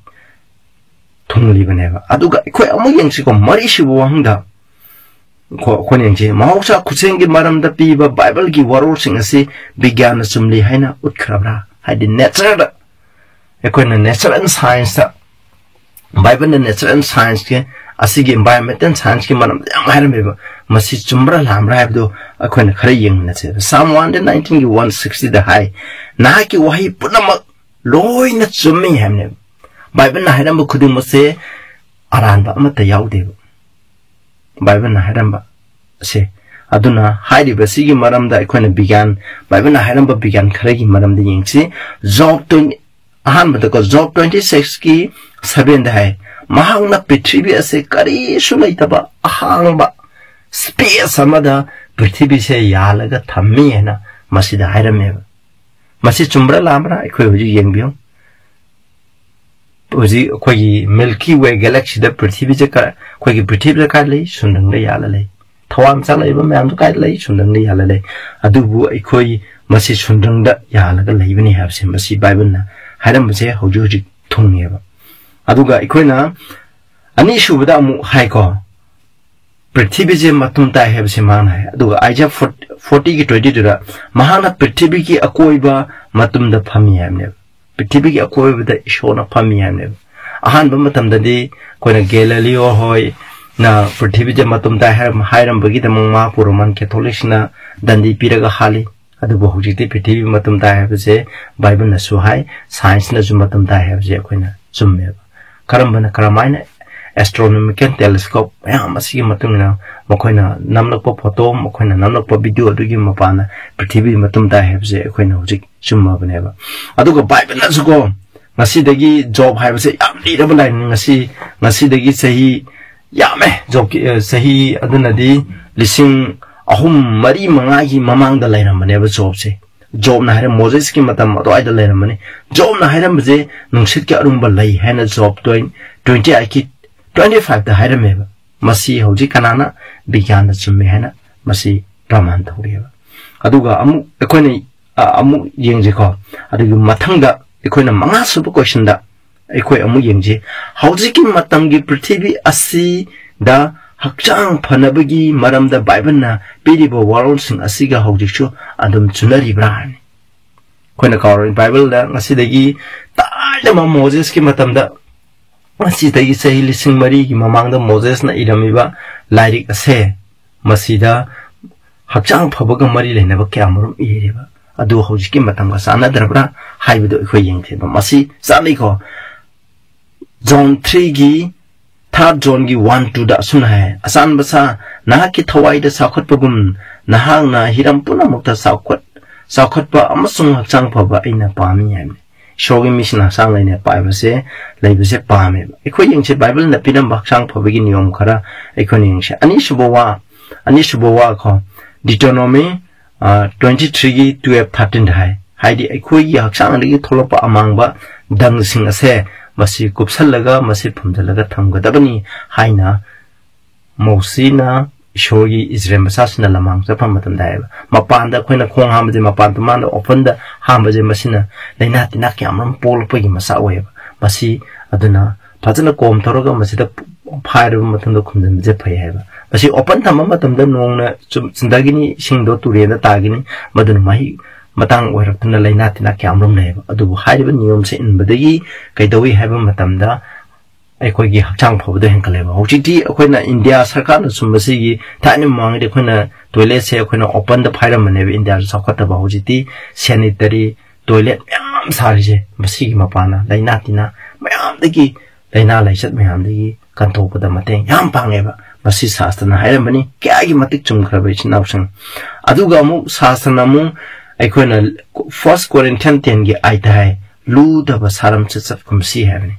ꯊꯨꯡꯂꯤꯕꯅꯦꯕ꯫ ꯑꯗꯨꯒ ꯑꯩꯈꯣꯏ ꯑꯃꯨꯛ ꯌꯦꯡꯁꯤꯀꯣ, ꯃꯔꯤꯁꯨꯕ ꯋꯥꯍꯪꯗ꯫ ꯀꯣ, ꯑꯩꯈꯣꯏꯅ ꯌꯦꯡꯁꯤ, ꯃꯍꯧꯁꯥ ꯈꯨꯠꯁꯦꯝꯒꯤ ꯃꯔꯝꯗ ꯄꯤꯕ ꯕꯥꯏꯕꯜꯒꯤ ꯋꯥꯔꯣꯜꯁꯤꯡ ꯑꯁꯤ ꯕꯤꯒ꯭ꯌꯥꯟꯅ ꯆꯨꯝꯂꯤ ꯍꯥꯏꯅ ꯎꯠꯈ꯭ꯔꯕ꯭ꯔꯥ? ꯍꯥꯏꯗꯤ ꯅꯦꯆꯔꯗ, ꯑꯩꯈꯣꯏꯅ ꯅꯦꯆꯔ ꯑꯦꯟ ꯁꯥꯏꯟꯁꯇ, ꯕꯥꯏꯕꯜꯅ ꯅꯦꯆꯔ ꯑꯦꯟ ꯁꯥꯏꯟꯁꯀꯤ, ꯑꯁꯤꯒꯤ ꯏꯟꯚꯥꯏꯔꯣꯟꯃꯦꯟꯇꯦꯜ ꯁꯥꯏꯟꯁꯀꯤ ꯃꯔꯝꯗ ꯌꯥꯝ ꯍꯥꯏꯔꯝꯃꯦꯕ꯫ ꯃꯁꯤ ꯆꯨꯝꯕ꯭ꯔꯥ ꯂꯥꯟꯕ꯭ꯔꯥ ꯍꯥꯏꯕꯗꯨ ꯑꯩꯈꯣꯏꯅ ꯈꯔ ꯌꯦꯡꯃꯤꯟꯅꯁꯦꯕ꯫ ꯁꯥꯝ ꯋꯥꯟ ꯍꯟꯗ꯭ꯔꯦꯠ ꯅꯥꯏꯟꯇꯤꯟꯒꯤ ꯋꯥꯟ ꯁꯤꯛꯁꯇꯤꯗ ꯍꯥꯏ, "ꯅꯍꯥꯛꯀꯤ ꯋꯥꯍꯩ ꯄꯨꯝꯅꯃꯛ ꯂꯣꯏꯅ ꯆꯨꯝꯃꯤ" ꯍꯥꯏꯕꯅꯦꯕ꯫ ꯕꯥꯏꯕꯜꯅ ꯍꯥꯏꯔꯝꯕ ꯈꯨꯗꯤꯡꯃꯛꯁꯦ ꯑꯔꯥꯟꯕ ꯑꯃꯠꯇ ꯌꯥꯎꯗꯦꯕ, ꯕꯥꯏꯕꯜꯅ ꯍꯥꯏꯔꯝꯕ ꯑꯁꯦ꯫ ꯑꯗꯨꯅ ꯍꯥꯏꯔꯤꯕꯁꯤꯒꯤ ꯃꯔꯝꯗ ꯑꯩꯈꯣꯏꯅ ꯕꯤꯒ꯭ꯌꯥꯟ, ꯕꯥꯏꯕꯜꯅ ꯍꯥꯏꯔꯝꯕ ꯕꯤꯒ꯭ꯌꯥꯟ ꯈꯔꯒꯤ ꯃꯔꯝꯗ ꯌꯦꯡꯁꯤ꯫ ꯖꯣꯕ ꯇ꯭ꯋꯦꯟꯇꯤ, ꯑꯍꯥꯟꯕꯗꯀꯣ, ꯖꯣꯕ ꯇ꯭ꯋꯦꯟꯇꯤ ꯁꯤꯛꯁꯀꯤ ꯁꯚꯦꯟꯗ ꯍꯥꯏ, "ꯃꯍꯥꯛꯅ ꯄ꯭ꯔꯤꯊꯤꯕꯤ ꯑꯁꯦ ꯀꯔꯤꯁꯨ ꯂꯩꯇꯕ ꯑꯍꯥꯡꯕ ꯁ꯭ꯄꯦꯁ ꯑꯃꯗ ꯄ꯭ꯔꯤꯊꯤꯕꯤꯁꯦ ꯌꯥꯜꯂꯒ ꯊꯝꯃꯤ" ꯍꯥꯏꯅ ꯃꯁꯤꯗ ꯍꯥꯏꯔꯝꯃꯦꯕ꯫ ꯃꯁꯤ ꯆꯨꯝꯕ꯭ꯔꯥ ꯂꯥꯟꯕ꯭ꯔꯥ? ꯑꯩꯈꯣꯏ ꯍꯧꯖꯤꯛ ꯌꯦꯡꯕꯤꯌꯨ꯫ ꯍꯧꯖꯤꯛ ꯑꯩꯈꯣꯏꯒꯤ ꯃꯤꯜꯀꯤ ꯋꯦ ꯒꯦꯂꯦꯛꯁꯤꯗ ꯄ꯭ꯔꯤꯊꯤꯕꯤꯁꯦ ꯀ-, ꯑꯩꯈꯣꯏꯒꯤ ꯄ꯭ꯔꯤꯊꯤꯕꯤꯗ ꯀꯥꯏ ꯂꯩ? ꯁꯨꯟꯗꯪꯗ ꯌꯥꯜꯂ ꯂꯩ꯫ ꯊꯋꯥꯟꯃꯤꯆꯥꯛ ꯂꯩꯕ ꯃꯌꯥꯝꯗꯣ ꯀꯥꯏꯗ ꯂꯩ? ꯁꯨꯟꯗꯪꯗ ꯌꯥꯜꯂ ꯂꯩ꯫ ꯑꯗꯨꯕꯨ ꯑꯩꯈꯣꯏ ꯃꯁꯤ ꯁꯨꯟꯗꯪꯗ ꯌꯥꯜꯂꯒ ꯂꯩꯕꯅꯤ ꯍꯥꯏꯕꯁꯦ ꯃꯁꯤ ꯕꯥꯏꯕꯜꯅ ꯍꯥꯏꯔꯝꯕꯁꯦ ꯍꯧꯖꯤꯛ ꯍꯧꯖꯤꯛ ꯊꯨꯡꯉꯦꯕ꯫ ꯑꯗꯨꯒ ꯑꯩꯈꯣꯏꯅ ꯑꯅꯤꯁꯨꯕꯗ ꯑꯃꯨꯛ ꯍꯥꯏꯀꯣ, ꯄ꯭ꯔꯤꯊꯤꯕꯤꯁꯦ ꯃꯇꯨꯝ ꯇꯥꯏ ꯍꯥꯏꯕꯁꯤ ꯃꯍꯥꯛꯅ ꯍꯥꯏ꯫ ꯑꯗꯨꯒ ꯑꯥꯏꯖꯥꯌꯥ ꯐꯣꯔꯇꯤ, ꯐꯣꯔꯇꯤꯒꯤ ꯇ꯭ꯋꯦꯟꯇꯤ ꯇꯨꯗ ꯃꯍꯥꯛꯅ ꯄ꯭ꯔꯤꯊꯤꯕꯤꯒꯤ ꯑꯀꯣꯏꯕ ꯃꯇꯨꯝꯗ ꯐꯝꯃꯤ ꯍꯥꯏꯕꯅꯦꯕ꯫ ꯄ꯭ꯔꯤꯊꯤꯕꯤꯒꯤ ꯑꯀꯣꯏꯕꯗ ꯏꯁꯣꯔꯅ ꯐꯝꯃꯤ ꯍꯥꯏꯕꯅꯦꯕ꯫ ꯑꯍꯥꯟꯕ ꯃꯇꯝꯗꯗꯤ ꯑꯩꯈꯣꯏꯅ ꯒꯦꯂꯤꯂꯤꯑꯣ ꯍꯣꯏꯅ ꯄ꯭ꯔꯤꯊꯤꯕꯤꯁꯦ ꯃꯇꯨꯝ ꯇꯥꯏ ꯍꯥꯏꯔꯝ-, ꯍꯥꯏꯔꯝꯕꯒꯤꯗꯃꯛ ꯃꯍꯥꯛꯄꯨ ꯔꯣꯃꯟ ꯀꯦꯊꯣꯂꯤꯛꯁꯤꯡꯅ ꯗꯟꯗꯤ ꯄꯤꯔꯒ ꯍꯥꯠꯂꯤ꯫ ꯑꯗꯨꯕꯨ ꯍꯧꯖꯤꯛꯇꯤ ꯄ꯭ꯔꯤꯊꯤꯕꯤ ꯃꯇꯨꯝ ꯇꯥꯏ ꯍꯥꯏꯕꯁꯦ ꯕꯥꯏꯕꯜꯅꯁꯨ ꯍꯥꯏ, ꯁꯥꯏꯟꯁꯅꯁꯨ ꯃꯇꯨꯝ ꯇꯥꯏ ꯍꯥꯏꯕꯁꯦ ꯑꯩꯈꯣꯏꯅ ꯆꯨꯝꯃꯦꯕ꯫ ꯀꯔꯝꯕꯅ, ꯀꯔꯝꯍꯥꯏꯅ? ꯑꯦꯁꯇ꯭ꯔꯣꯅꯣꯃꯤꯀꯦꯜ ꯇꯦꯂꯦꯁꯀꯣꯞ ꯃꯌꯥꯝ ꯑꯁꯤꯒꯤ ꯃꯇꯨꯡ ꯏꯟꯅ ꯃꯈꯣꯏꯅ ꯅꯝꯂꯛꯄ ꯐꯣꯇꯣ, ꯃꯈꯣꯏꯅ ꯅꯝꯂꯛꯄ ꯚꯤꯗꯤꯑꯣ ꯑꯗꯨꯒꯤ ꯃꯄꯥꯟꯅ ꯄ꯭ꯔꯤꯊꯤꯕꯤ ꯃꯇꯨꯝ ꯇꯥꯏ ꯍꯥꯏꯕꯁꯦ ꯑꯩꯈꯣꯏꯅ ꯍꯧꯖꯤꯛ ꯆꯨꯝꯃꯕꯅꯦꯕ꯫ ꯑꯗꯨꯒ ꯕꯥꯏꯕꯜꯅꯁꯨꯀꯣ, ꯉꯁꯤꯗꯒꯤ ꯖꯣꯕ ꯍꯥꯏꯕꯁꯦ ꯌꯥꯝ ꯂꯤꯔꯕ ꯂꯥꯏꯔꯤꯛꯅꯤ꯫ ꯉꯁꯤ, ꯉꯁꯤꯗꯒꯤ ꯆꯍꯤ ꯌꯥꯝꯃꯦ, ꯖꯣꯕꯀꯤ, ꯑ, ꯆꯍꯤ ꯑꯗꯨꯅꯗꯤ ꯂꯤꯁꯤꯡ ꯑꯍꯨꯝ, ꯃꯔꯤ, ꯃꯉꯥꯒꯤ ꯃꯃꯥꯡꯗ ꯂꯩꯔꯝꯕꯅꯦꯕ ꯖꯣꯕꯁꯦ꯫ ꯖꯣꯕꯅ ꯍꯥꯏꯔꯦ, ꯃꯣꯖꯦꯁꯀꯤ ꯃꯇꯝ ꯑꯗꯨꯋꯥꯏꯗ ꯂꯩꯔꯝꯕꯅꯤ꯫ ꯖꯣꯕꯅ ꯍꯥꯏꯔꯝꯕꯁꯦ ꯅꯨꯡꯁꯤꯠꯀꯤ ꯑꯔꯨꯝꯕ ꯂꯩ ꯍꯥꯏꯅ ꯖꯣꯕ ꯇ꯭ꯋꯦꯟ-, ꯇ꯭ꯋꯦꯟꯇꯤ ꯑꯩꯠꯀꯤ, ꯇ꯭ꯋꯦꯟꯇꯤ ꯐꯥꯏꯚꯇ ꯍꯥꯏꯔꯝꯃꯦꯕ꯫ ꯃꯁꯤ ꯍꯧꯖꯤꯛ ꯀꯅꯥꯅ ꯕꯤꯒ꯭ꯌꯥꯟꯗ ꯆꯨꯝꯃꯦ ꯍꯥꯏꯅ ꯃꯁꯤ ꯄ꯭ꯔꯃꯥꯟ ꯇꯧꯔꯤꯑꯕ꯫ ꯑꯗꯨꯒ ꯑꯃꯨꯛ ꯑꯩꯈꯣꯏꯅ, ꯑ, ꯑꯃꯨꯛ ꯌꯦꯡꯁꯤꯀꯣ꯫ ꯑꯗꯨꯒꯤ ꯃꯊꯪꯗ ꯑꯩꯈꯣꯏꯅ ꯃꯉꯥꯁꯨꯕ ꯀꯣꯏꯁꯟꯗ ꯑꯩꯈꯣꯏ ꯑꯃꯨꯛ ꯌꯦꯡꯁꯤ꯫ ꯍꯧꯖꯤꯛꯀꯤ ꯃꯇꯝꯒꯤ ꯄ꯭ꯔꯤꯊꯤꯕꯤ ꯑꯁꯤꯗ ꯍꯛꯆꯥꯡ ꯐꯅꯕꯒꯤ ꯃꯔꯝꯗ ꯕꯥꯏꯕꯜꯅ ꯄꯤꯔꯤꯕ ꯋꯥꯔꯣꯜꯁꯤꯡ ꯑꯁꯤꯒ ꯍꯧꯖꯤꯛꯁꯨ ꯑꯗꯨꯝ ꯆꯨꯅꯔꯤꯕ꯭ꯔꯥ ꯍꯥꯏꯅꯤ꯫ ꯑꯩꯈꯣꯏꯅ ꯀꯥꯎꯔꯣꯏ, ꯕꯥꯏꯕꯜꯗ ꯉꯁꯤꯗꯒꯤ ꯊꯥꯏꯅ ꯃꯣꯖꯦꯁꯀꯤ ꯃꯇꯝꯗ, ꯉꯁꯤꯗꯒꯤ ꯆꯍꯤ ꯂꯤꯁꯤꯡ ꯃꯔꯤꯒꯤ ꯃꯃꯥꯡꯗ ꯃꯣꯖꯦꯁꯅ ꯏꯔꯝꯃꯤꯕ ꯂꯥꯏꯔꯤꯛ ꯑꯁꯦ, ꯃꯁꯤꯗ ꯍꯛꯆꯥꯡ ꯐꯕꯒ ꯃꯔꯤ ꯂꯩꯅꯕ ꯀꯌꯥꯃꯔꯨꯝ ꯏꯔꯤꯕ ꯑꯗꯨ ꯍꯧꯖꯤꯛꯀꯤ ꯃꯇꯝꯒ ꯆꯥꯟꯅꯗ꯭ꯔꯕ꯭ꯔꯥ ꯍꯥꯏꯕꯗꯨ ꯑꯩꯈꯣꯏ ꯌꯦꯡꯊꯦꯕ꯫ ꯃꯁꯤ ꯆꯥꯟꯅꯩꯀꯣ꯫ ꯖꯣꯟ ꯊ꯭ꯔꯤꯒꯤ, ꯊꯥꯔꯠ ꯖꯣꯟꯒꯤ ꯋꯥꯟ ꯇꯨꯗ ꯑꯁꯨꯝꯅ ꯍꯥꯏ, "ꯑꯆꯥꯟꯕ ꯁꯥ, ꯅꯍꯥꯛꯀꯤ ꯊꯋꯥꯏꯗ ꯆꯥꯎꯈꯠꯄꯒꯨꯝ, ꯅꯍꯥꯛꯅ ꯍꯤꯔꯝ ꯄꯨꯝꯅꯃꯛꯇ ꯆꯥꯎꯈꯠ-, ꯆꯥꯎꯈꯠꯄ ꯑꯃꯁꯨꯡ ꯍꯛꯆꯥꯡ ꯐꯕ ꯑꯩꯅ ꯄꯥꯝꯃꯤ" ꯍꯥꯏꯕꯅꯤ꯫ ꯏꯁꯣꯔꯒꯤ ꯃꯤꯁꯤꯡꯅ ꯍꯛꯆꯥꯡ ꯂꯩꯅ ꯄꯥꯏꯕꯁꯦ, ꯂꯩꯕꯁꯦ ꯄꯥꯝꯃꯦꯕ꯫ ꯑꯩꯈꯣꯏ ꯌꯦꯡꯁꯦ, ꯕꯥꯏꯕꯜꯅ ꯄꯤꯔꯝꯕ ꯍꯛꯆꯥꯡ ꯐꯕꯒꯤ ꯅꯤꯌꯣꯝ ꯈꯔ ꯑꯩꯈꯣꯏꯅ ꯌꯦꯡꯁꯦ꯫ ꯑꯅꯤꯁꯨꯕ ꯋꯥ, ꯑꯅꯤꯁꯨꯕ ꯋꯥ ꯀꯣ, ꯗꯤꯇꯣꯅꯣꯃꯤ, ꯑ, ꯇ꯭ꯋꯦꯟꯇꯤ ꯊ꯭ꯔꯤꯒꯤ ꯇꯨꯌꯦꯜꯐ ꯊꯥꯔꯇꯤꯟꯗ ꯍꯥꯏ꯫ ꯍꯥꯏꯗꯤ ꯑꯩꯈꯣꯏꯒꯤ ꯍꯛꯆꯥꯡꯗꯒꯤ ꯊꯣꯛꯂꯛꯄ ꯑꯃꯥꯡꯕ ꯗꯪꯁꯤꯡ ꯑꯁꯦ ꯃꯁꯤ ꯀꯨꯞꯁꯜꯂꯒ, ꯃꯁꯤ ꯐꯨꯝꯖꯤꯜꯂꯒ ꯊꯝꯒꯗꯕꯅꯤ ꯍꯥꯏꯅ ꯃꯣꯁꯤꯅ ꯏꯁꯣꯔꯒꯤ ꯏꯖꯔꯦꯜ ꯃꯆꯥꯁꯤꯡꯅ ꯂꯝꯃꯥꯡ ꯆꯠꯄ ꯃꯇꯝꯗ ꯍꯥꯏꯌꯦꯕ꯫ ꯃꯄꯥꯟꯗ ꯑꯩꯈꯣꯏꯅ ꯈꯣꯡ ꯍꯥꯝꯕꯁꯦ, ꯃꯄꯥꯟ ꯇꯨꯃꯥꯟꯗ ꯑꯣꯄꯟꯗ ꯍꯥꯝꯕꯁꯦ, ꯃꯁꯤꯅ ꯂꯥꯏꯅꯥ ꯇꯤꯟꯅꯥ ꯀꯌꯥ ꯑꯃꯔꯣꯝ ꯄꯣꯛꯂꯛꯄꯒꯤ ꯃꯆꯥꯛ ꯑꯣꯏꯌꯦꯕ꯫ ꯃꯁꯤ ꯑꯗꯨꯅ ꯐꯖꯅ ꯀꯣꯝ ꯇꯧꯔꯒ ꯃꯁꯤꯗ ꯐꯥꯏꯔꯕ ꯃꯇꯨꯡꯗ ꯈꯨꯝꯖꯤꯟꯕꯁꯦ ꯐꯩ ꯍꯥꯏꯕ꯫ ꯃꯁꯤ ꯑꯣꯄꯟ ꯊꯝꯕ ꯃꯇꯝꯗ ꯅꯣꯡꯅ ꯆꯨꯝ-, ꯆꯤꯟꯊꯒꯅꯤ, ꯏꯁꯤꯡꯗꯣ ꯇꯨꯔꯦꯟꯗ ꯇꯥꯒꯅꯤ, ꯃꯗꯨꯅ ꯃꯍꯤꯛ ꯃꯇꯥꯡ ꯑꯣꯏꯔꯛꯇꯨꯅ ꯂꯥꯏꯅꯥ ꯇꯤꯟꯅꯥ ꯀꯌꯥ ꯑꯃꯔꯣꯝ ꯂꯩꯌꯦꯕ꯫ ꯑꯗꯨꯕꯨ ꯍꯥꯏꯔꯤꯕ ꯅꯤꯌꯣꯝꯁꯦ ꯏꯟꯕꯗꯒꯤ ꯀꯩꯗꯧꯏ ꯍꯥꯏꯕ ꯃꯇꯝꯗ ꯑꯩꯈꯣꯏꯒꯤ ꯍꯛꯆꯥꯡ ꯐꯕꯗꯣ ꯍꯦꯟꯒꯠꯂꯦꯕ꯫ ꯍꯧꯖꯤꯛꯇꯤ ꯑꯩꯈꯣꯏꯅ ꯏꯟꯗꯤꯌꯥ ꯁꯔꯀꯥꯔꯅ ꯁꯨꯝꯕꯁꯤꯒꯤ, ꯊꯥꯏꯅ ꯃꯃꯥꯡꯗꯗꯤ ꯑꯩꯈꯣꯏꯅ ꯇꯣꯏꯂꯦꯠꯁꯦ ꯑꯩꯈꯣꯏꯅ ꯑꯣꯄꯟꯗ ꯐꯥꯏꯔꯝꯕꯅꯦꯕ ꯏꯟꯗꯤꯌꯥꯁꯨ ꯆꯥꯎꯈꯠꯇꯕ꯫ ꯍꯧꯖꯤꯛꯇꯤ ꯁꯦꯅꯤꯇꯔꯤ ꯇꯣꯏꯂꯦꯠ ꯃꯌꯥꯝ ꯁꯥꯔꯤꯁꯦ, ꯃꯁꯤꯒꯤ ꯃꯄꯥꯟꯅ ꯂꯥꯏꯅꯥ ꯇꯤꯟꯅꯥ ꯃꯌꯥꯝꯗꯒꯤ, ꯂꯥꯏꯅꯥ ꯂꯥꯏꯆꯠ ꯃꯌꯥꯝꯗꯒꯤ ꯀꯟꯊꯣꯛꯄꯗ ꯃꯇꯦꯡ ꯌꯥꯝ ꯄꯥꯡꯉꯦꯕ꯫ ꯃꯁꯤ ꯁꯥꯁꯇ꯭ꯔꯅ ꯍꯥꯏꯔꯝꯕꯅꯤ, ꯀꯌꯥꯒꯤ ꯃꯇꯤꯛ ꯆꯨꯝꯈ꯭ꯔꯕ ꯏꯆꯤꯟ ꯏꯅꯥꯎꯁꯤꯡ꯫ ꯑꯗꯨꯒ ꯑꯃꯨꯛ ꯁꯥꯁꯇ꯭ꯔꯅ ꯑꯃꯨꯛ ꯑꯩꯈꯣꯏꯅ ꯐꯥꯔꯁ ꯀꯣꯔꯤꯟꯊꯤꯌꯟ ꯇꯦꯟꯒꯤ ꯑꯥꯏꯠꯇ ꯍꯥꯏ, "ꯂꯨꯗꯕ ꯁꯥꯔꯝ ꯆꯠꯆꯠ ꯀꯨꯝꯁꯤ" ꯍꯥꯏꯕꯅꯤ꯫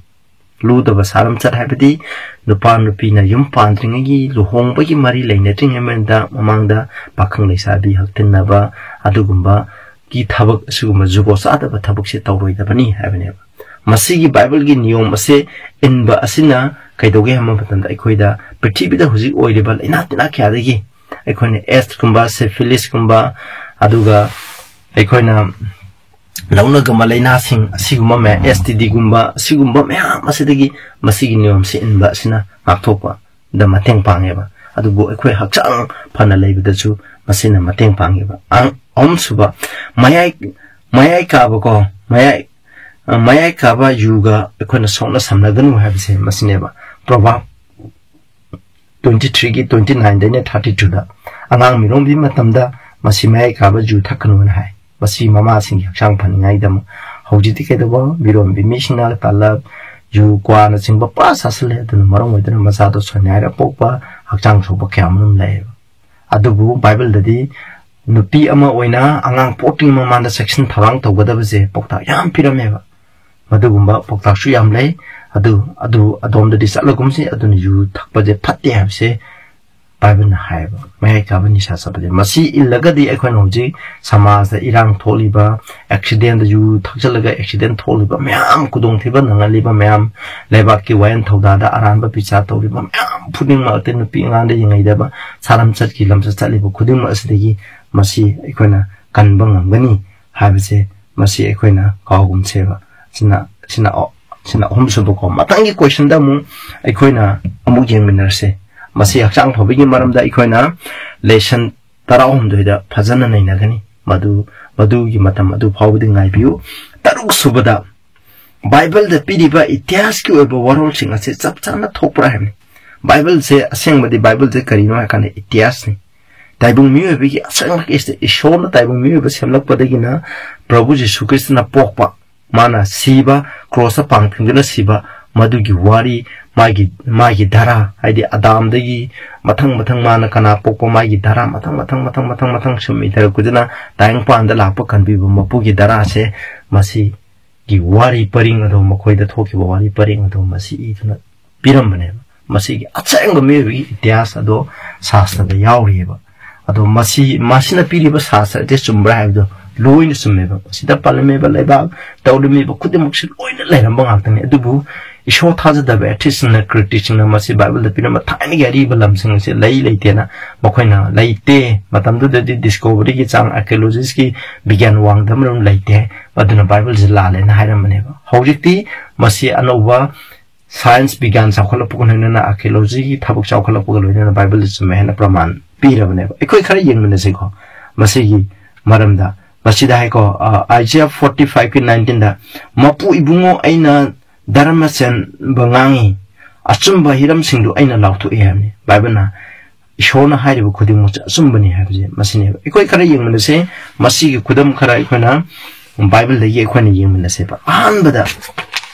ꯂꯨꯗꯕ ꯁꯥꯔꯝꯆꯠ ꯍꯥꯏꯕꯗꯤ ꯅꯨꯄꯥ ꯅꯨꯄꯤꯅ ꯌꯨꯝ ꯄꯥꯟꯗ꯭ꯔꯤꯉꯩꯒꯤ, ꯂꯨꯍꯣꯡꯕꯒꯤ ꯃꯔꯤ ꯂꯩꯅꯗ꯭ꯔꯤꯉꯩ ꯃꯔꯛꯇ, ꯃꯃꯥꯡꯗ ꯄꯥꯈꯪ ꯂꯩꯁꯥꯕꯤ ꯍꯛꯇꯤꯟꯅꯕ, ꯑꯗꯨꯒꯨꯝꯕꯒꯤ ꯊꯕꯛ, ꯑꯁꯤꯒꯨꯝꯕ ꯖꯨꯒꯣꯠ ꯆꯥꯗꯕ ꯊꯕꯛꯁꯦ ꯇꯧꯔꯣꯏꯗꯕꯅꯤ ꯍꯥꯏꯕꯅꯦꯕ꯫ ꯃꯁꯤꯒꯤ ꯕꯥꯏꯕꯜꯒꯤ ꯅꯤꯌꯣꯝ ꯑꯁꯦ ꯏꯟꯕ ꯑꯁꯤꯅ ꯀꯩꯗꯧꯒꯦ ꯍꯥꯏꯕ ꯃꯇꯝꯗ, ꯑꯩꯈꯣꯏꯗ ꯄ꯭ꯔꯤꯊꯤꯕꯤꯗ ꯍꯧꯖꯤꯛ ꯑꯣꯏꯔꯤꯕ ꯂꯥꯏꯅꯥ ꯇꯤꯟꯅꯥ ꯀꯌꯥꯗꯒꯤ ꯑꯩꯈꯣꯏꯅ ꯑꯦꯁꯀꯨꯝꯕ, ꯁꯤꯐꯤꯂꯤꯁꯀꯨꯝꯕ, ꯑꯗꯨꯒ ꯑꯩꯈꯣꯏꯅ ꯂꯧꯅꯒꯟꯕ ꯂꯥꯏꯅꯥꯁꯤꯡ ꯑꯁꯤꯒꯨꯝꯕ ꯃꯌꯥꯝ, ꯑꯦꯁ ꯇꯤ ꯗꯤꯒꯨꯝꯕ, ꯑꯁꯤꯒꯨꯝꯕ ꯃꯌꯥꯝ ꯑꯁꯤꯗꯒꯤ ꯃꯁꯤꯒꯤ ꯅꯤꯌꯣꯝꯁꯤ ꯏꯟꯕ ꯑꯁꯤꯅ ꯉꯥꯛꯊꯣꯛꯄꯗ ꯃꯇꯦꯡ ꯄꯥꯡꯉꯦꯕ꯫ ꯑꯗꯨꯕꯨ ꯑꯩꯈꯣꯏ ꯍꯛꯆꯥꯡ ꯐꯅ ꯂꯩꯕꯗꯁꯨ ꯃꯁꯤꯅ ꯃꯇꯦꯡ ꯄꯥꯡꯉꯦꯕ꯫ ꯑ-, ꯑꯍꯨꯝꯁꯨꯕ, ꯃꯌꯥꯏ, ꯃꯌꯥꯏ ꯀꯥꯕꯀꯣ, ꯃꯌꯥꯏ, ꯑ, ꯃꯌꯥꯏ ꯀꯥꯕ ꯌꯨꯒ ꯑꯩꯈꯣꯏꯅ ꯁꯣꯛꯅ ꯁꯝꯅꯒꯅꯨ ꯍꯥꯏꯕꯁꯦ ꯃꯁꯤꯅꯦꯕ꯫ Proverb twenty three ꯒꯤ twenty nine ꯗꯩꯅ thirty two ꯗ, "ꯑꯉꯥꯡ ꯃꯤꯔꯣꯟꯕꯤ ꯃꯇꯝꯗ ꯃꯁꯤ ꯃꯌꯥꯏ ꯀꯥꯕ ꯌꯨ ꯊꯛꯀꯅꯨꯅ ꯍꯥꯏ꯫ ꯃꯁꯤ ꯃꯃꯥꯁꯤꯡꯒꯤ ꯍꯛꯆꯥꯡ ꯐꯅꯤꯡꯉꯥꯏꯗꯃꯛ"꯫ ꯍꯧꯖꯤꯛꯇꯤ ꯀꯩꯗꯧꯕ, ꯃꯤꯔꯣꯟꯕꯤ ꯃꯤꯁꯤꯡꯅ ꯇꯂꯕ, ꯌꯨ, ꯀ꯭ꯋꯥꯅꯆꯤꯡꯕ ꯄꯨꯔꯥ ꯆꯥꯁꯤꯜꯂꯦ꯫ ꯑꯗꯨꯅ ꯃꯔꯝ ꯑꯣꯏꯗꯨꯅ ꯃꯆꯥꯗꯣ ꯁꯣꯏꯅꯥꯏꯔ ꯄꯣꯛꯄ, ꯍꯛꯆꯥꯡ ꯁꯣꯛꯄ ꯀꯌꯥ ꯑꯃꯔꯣꯝ ꯂꯩꯌꯦꯕ꯫ ꯑꯗꯨꯕꯨ ꯕꯥꯏꯕꯜꯗꯗꯤ ꯅꯨꯄꯤ ꯑꯃ ꯑꯣꯏꯅ ꯑꯉꯥꯡ ꯄꯣꯛꯇ꯭ꯔꯤꯉꯩ ꯃꯃꯥꯡꯗ ꯆꯦꯛꯁꯤꯟ ꯊꯧꯔꯥꯡ ꯇꯧꯒꯗꯕꯁꯦ ꯄꯥꯎꯇꯥꯛ ꯌꯥꯝ ꯄꯤꯔꯝꯃꯦꯕ꯫ ꯃꯗꯨꯒꯨꯝꯕ ꯄꯥꯎꯇꯥꯛꯁꯨ ꯌꯥꯝ ꯂꯩ꯫ ꯑꯗꯨ, ꯑꯗꯨ ꯑꯗꯣꯝꯗꯗꯤ ꯆꯠꯂꯒꯨꯝꯁꯤ꯫ ꯑꯗꯨꯅ ꯌꯨ ꯊꯛꯄꯁꯦ ꯐꯠꯇꯦ ꯍꯥꯏꯕꯁꯦ ꯕꯥꯏꯕꯜꯅ ꯍꯥꯏꯌꯦꯕ꯫ ꯃꯌꯥꯏ ꯀꯥꯕ ꯅꯤꯁꯥ ꯆꯥꯕꯁꯦ꯫ ꯃꯁꯤ ꯏꯜꯂꯒꯗꯤ ꯑꯩꯈꯣꯏꯅ ꯍꯧꯖꯤꯛ ꯁꯃꯥꯖꯗ ꯏꯔꯥꯡ ꯊꯣꯛꯂꯤꯕ, ꯑꯦꯛꯁꯤꯗꯦꯟꯗ ꯌꯨ ꯊꯛꯆꯜꯂꯒ ꯑꯦꯛꯁꯤꯗꯦꯟ ꯊꯣꯛꯂꯤꯕ ꯃꯌꯥꯝ, ꯈꯨꯗꯣꯡꯊꯤꯕ ꯅꯪꯍꯜꯂꯤꯕ ꯃꯌꯥꯝ, ꯂꯩꯕꯥꯛꯀꯤ ꯋꯥꯌꯦꯜ ꯊꯧꯗꯥꯗ ꯑꯔꯥꯟꯕ ꯕꯤꯆꯥꯔ ꯇꯧꯔꯤꯕ ꯃꯌꯥꯝ ꯈꯨꯗꯤꯡꯃꯛ, ꯑꯇꯩ ꯅꯨꯄꯤ ꯑꯉꯥꯡꯗ ꯌꯦꯡꯉꯩꯗꯕ, ꯁꯥ ꯂꯝꯆꯠꯀꯤ ꯂꯝꯆꯠ ꯆꯠꯂꯤꯕ ꯈꯨꯗꯤꯡꯃꯛ ꯑꯁꯤꯗꯒꯤ ꯃꯁꯤ ꯑꯩꯈꯣꯏꯅ ꯀꯟꯕ ꯉꯝꯒꯅꯤ ꯍꯥꯏꯕꯁꯦ ꯃꯁꯤ ꯑꯩꯈꯣꯏꯅ ꯀꯥꯎꯒꯨꯝꯁꯦꯕ꯫ ꯁꯤꯅ, ꯁꯤꯅ, ꯁꯤꯅ ꯑꯍꯨꯝꯁꯨꯕꯀꯣ꯫ ꯃꯊꯪꯒꯤ ꯀꯣꯏꯁꯟꯗ ꯑꯃꯨꯛ ꯑꯩꯈꯣꯏꯅ ꯑꯃꯨꯛ ꯌꯦꯡꯃꯤꯟꯅꯔꯁꯦ꯫ ꯃꯁꯤ ꯍꯛꯆꯥꯡ ꯐꯕꯒꯤ ꯃꯔꯝꯗ ꯑꯩꯈꯣꯏꯅ ꯂꯦꯁꯟ ꯇꯔꯥꯍꯨꯝꯗꯣꯏꯗ ꯐꯖꯅ ꯅꯩꯅꯒꯅꯤ꯫ ꯃꯗꯨ, ꯃꯗꯨꯒꯤ ꯃꯇꯝ ꯑꯗꯨ ꯐꯥꯎꯕꯗꯤ ꯉꯥꯏꯕꯤꯌꯨ꯫ ꯇꯔꯨꯛ ꯁꯨꯕꯗ, ꯕꯥꯏꯕꯜꯗ ꯄꯤꯔꯤꯕ ꯏꯇꯤꯍꯥꯁꯀꯤ ꯑꯣꯏꯕ ꯋꯥꯔꯣꯜꯁꯤꯡ ꯑꯁꯤ ꯆꯞ ꯆꯥꯅ ꯊꯣꯛꯄ꯭ꯔꯥ ꯍꯥꯏꯕꯅꯤ꯫ ꯕꯥꯏꯕꯜꯁꯦ, ꯑꯁꯦꯡꯕꯗꯤ ꯕꯥꯏꯕꯜꯁꯦ ꯀꯔꯤꯅꯣ ꯍꯥꯏ ꯀꯥꯟꯗ ꯏꯇꯤꯍꯥꯁꯅꯤ꯫ ꯇꯥꯏꯕꯪ ꯃꯤꯑꯣꯏꯕꯒꯤ ꯑꯁꯦꯡꯕ ꯀꯦꯁꯇ ꯏꯁꯣꯔꯅ ꯇꯥꯏꯕꯪ ꯃꯤꯑꯣꯏꯕ ꯁꯦꯝꯂꯛꯄꯗꯒꯤꯅ ꯄ꯭ꯔꯚꯨ ꯖꯤꯁꯨ ꯈ꯭ꯔꯤꯁꯇꯅ ꯄꯣꯛꯄ, ꯃꯥꯅ ꯁꯤꯕ, ꯀ꯭ꯔꯣꯁꯇ ꯄꯥꯡ ꯊꯤꯡꯗꯨꯅ ꯁꯤꯕ, ꯃꯗꯨꯒꯤ ꯋꯥꯔꯤ, ꯃꯥꯒꯤ, ꯃꯥꯒꯤ ꯙꯔꯥ, ꯍꯥꯏꯗꯤ ꯑꯗꯥꯝꯗꯒꯤ ꯃꯊꯪ ꯃꯊꯪ ꯃꯥꯅ ꯀꯅꯥ ꯄꯣꯛꯄ, ꯃꯥꯒꯤ ꯙꯔꯥ ꯃꯊꯪ ꯃꯊꯪ ꯃꯊꯪ ꯃꯊꯪ ꯃꯊꯪ ꯁꯨꯝ ꯏꯊꯔꯛꯄꯗꯨꯅ ꯇꯥꯏꯕꯪꯄꯥꯟꯗ ꯂꯥꯛꯄ ꯀꯟꯕꯤꯕ ꯃꯄꯨꯒꯤ ꯙꯔꯥꯁꯦ, ꯃꯁꯤꯒꯤ ꯋꯥꯔꯤ ꯄꯔꯤꯡ ꯑꯗꯣ, ꯃꯈꯣꯏꯗ ꯊꯣꯛꯈꯤꯕ ꯋꯥꯔꯤ ꯄꯔꯤꯡ ꯑꯗꯣ ꯃꯁꯤ ꯏꯗꯨꯅ ꯄꯤꯔꯝꯕꯅꯦꯕ꯫ ꯃꯁꯤꯒꯤ ꯑꯁꯦꯡꯕ ꯃꯤꯑꯣꯏꯕꯒꯤ ꯏꯇꯤꯍꯥꯁ ꯑꯗꯣ ꯁꯥꯁꯇ꯭ꯔꯗ ꯌꯥꯎꯔꯤꯑꯕ꯫ ꯑꯗꯣ ꯃꯁꯤ, ꯃꯁꯤꯅ ꯄꯤꯔꯤꯕ ꯁꯥꯁꯇ꯭ꯔ ꯑꯁꯤ ꯆꯨꯝꯕ꯭ꯔꯥ ꯍꯥꯏꯕꯗꯣ ꯂꯣꯏꯅ ꯆꯨꯝꯃꯦꯕ꯫ ꯃꯁꯤꯗ ꯄꯜꯂꯝꯃꯤꯕ ꯂꯩꯕꯥꯛ ꯇꯧꯔꯝꯃꯤꯕ ꯈꯨꯗꯤꯡꯃꯛꯁꯤ ꯂꯣꯏꯅ ꯂꯩꯔꯝꯕ ꯉꯥꯛꯇꯅꯤ꯫ ꯑꯗꯨꯕꯨ ꯏꯁꯣꯔ ꯊꯥꯖꯗꯕ atheistꯁꯤꯡꯅ, criticsꯁꯤꯡꯅ ꯃꯁꯤ ꯕꯥꯏꯕꯜꯗ ꯄꯤꯔꯝꯕ ꯊꯥꯏꯅꯒꯤ ꯑꯔꯤꯕ ꯂꯝꯁꯤꯡ ꯑꯁꯤ ꯂꯩ ꯂꯩꯇꯦꯅ ꯃꯈꯣꯏꯅ, ꯂꯩꯇꯦ, ꯃꯇꯝꯗꯨꯗꯗꯤ discoveryꯒꯤ ꯆꯥꯡ, archaeologistꯀꯤ ꯕꯤꯒ꯭ꯌꯥꯟ ꯋꯥꯡꯗꯕ ꯃꯔꯝ ꯂꯩꯇꯦ, ꯑꯗꯨꯅ ꯕꯥꯏꯕꯜꯁꯤ ꯂꯥꯜꯂꯦꯅ ꯍꯥꯏꯔꯝꯕꯅꯦꯕ꯫ ꯍꯧꯖꯤꯛꯇꯤ ꯃꯁꯤ ꯑꯅꯧꯕ science ꯕꯤꯒ꯭ꯌꯥꯟ ꯆꯥꯎꯈꯠꯂꯛꯄꯒ ꯂꯣꯏꯅꯅ, archaeologyꯒꯤ ꯊꯕꯛ ꯆꯥꯎꯈꯠꯂꯛꯄꯒ ꯂꯣꯏꯅꯅ ꯕꯥꯏꯕꯜꯗ ꯆꯨꯝꯃꯦ ꯍꯥꯏꯅ ꯄ꯭ꯔꯃꯥꯟ ꯄꯤꯔꯕꯅꯦꯕ꯫ ꯑꯩꯈꯣꯏ ꯈꯔ ꯌꯦꯡꯃꯤꯟꯅꯁꯤꯀꯣ ꯃꯁꯤꯒꯤ ꯃꯔꯝꯗ꯫ ꯃꯁꯤꯗ ꯍꯥꯏꯀꯣ, ꯑ, Isaiah forty fiveꯀꯤ nineteenꯗ, "ꯃꯄꯨ ꯏꯕꯨꯡꯉꯣ, ꯑꯩꯅ ꯙꯔꯃ ꯆꯦꯟꯕ ꯉꯥꯡꯉꯤ, ꯑꯆꯨꯝꯕ ꯍꯤꯔꯝꯁꯤꯡꯗꯨ ꯑꯩꯅ ꯂꯥꯎꯊꯣꯛꯏ" ꯍꯥꯏꯕꯅꯤ꯫ ꯕꯥꯏꯕꯜꯅ ꯏꯁꯣꯔꯅ ꯍꯥꯏꯔꯤꯕ ꯈꯨꯗꯤꯡꯃꯛꯁꯦ ꯑꯆꯨꯝꯕꯅꯤ ꯍꯥꯏꯕꯁꯦ ꯃꯁꯤꯅꯦꯕ꯫ ꯑꯩꯈꯣꯏ ꯈꯔ ꯌꯦꯡꯃꯤꯟꯅꯁꯦ, ꯃꯁꯤꯒꯤ ꯈꯨꯗꯝ ꯈꯔ ꯑꯩꯈꯣꯏꯅ ꯕꯥꯏꯕꯜꯗꯒꯤ ꯑꯩꯈꯣꯏꯅ ꯌꯦꯡꯃꯤꯟꯅꯁꯦꯕ꯫ ꯑꯍꯥꯟꯕꯗ,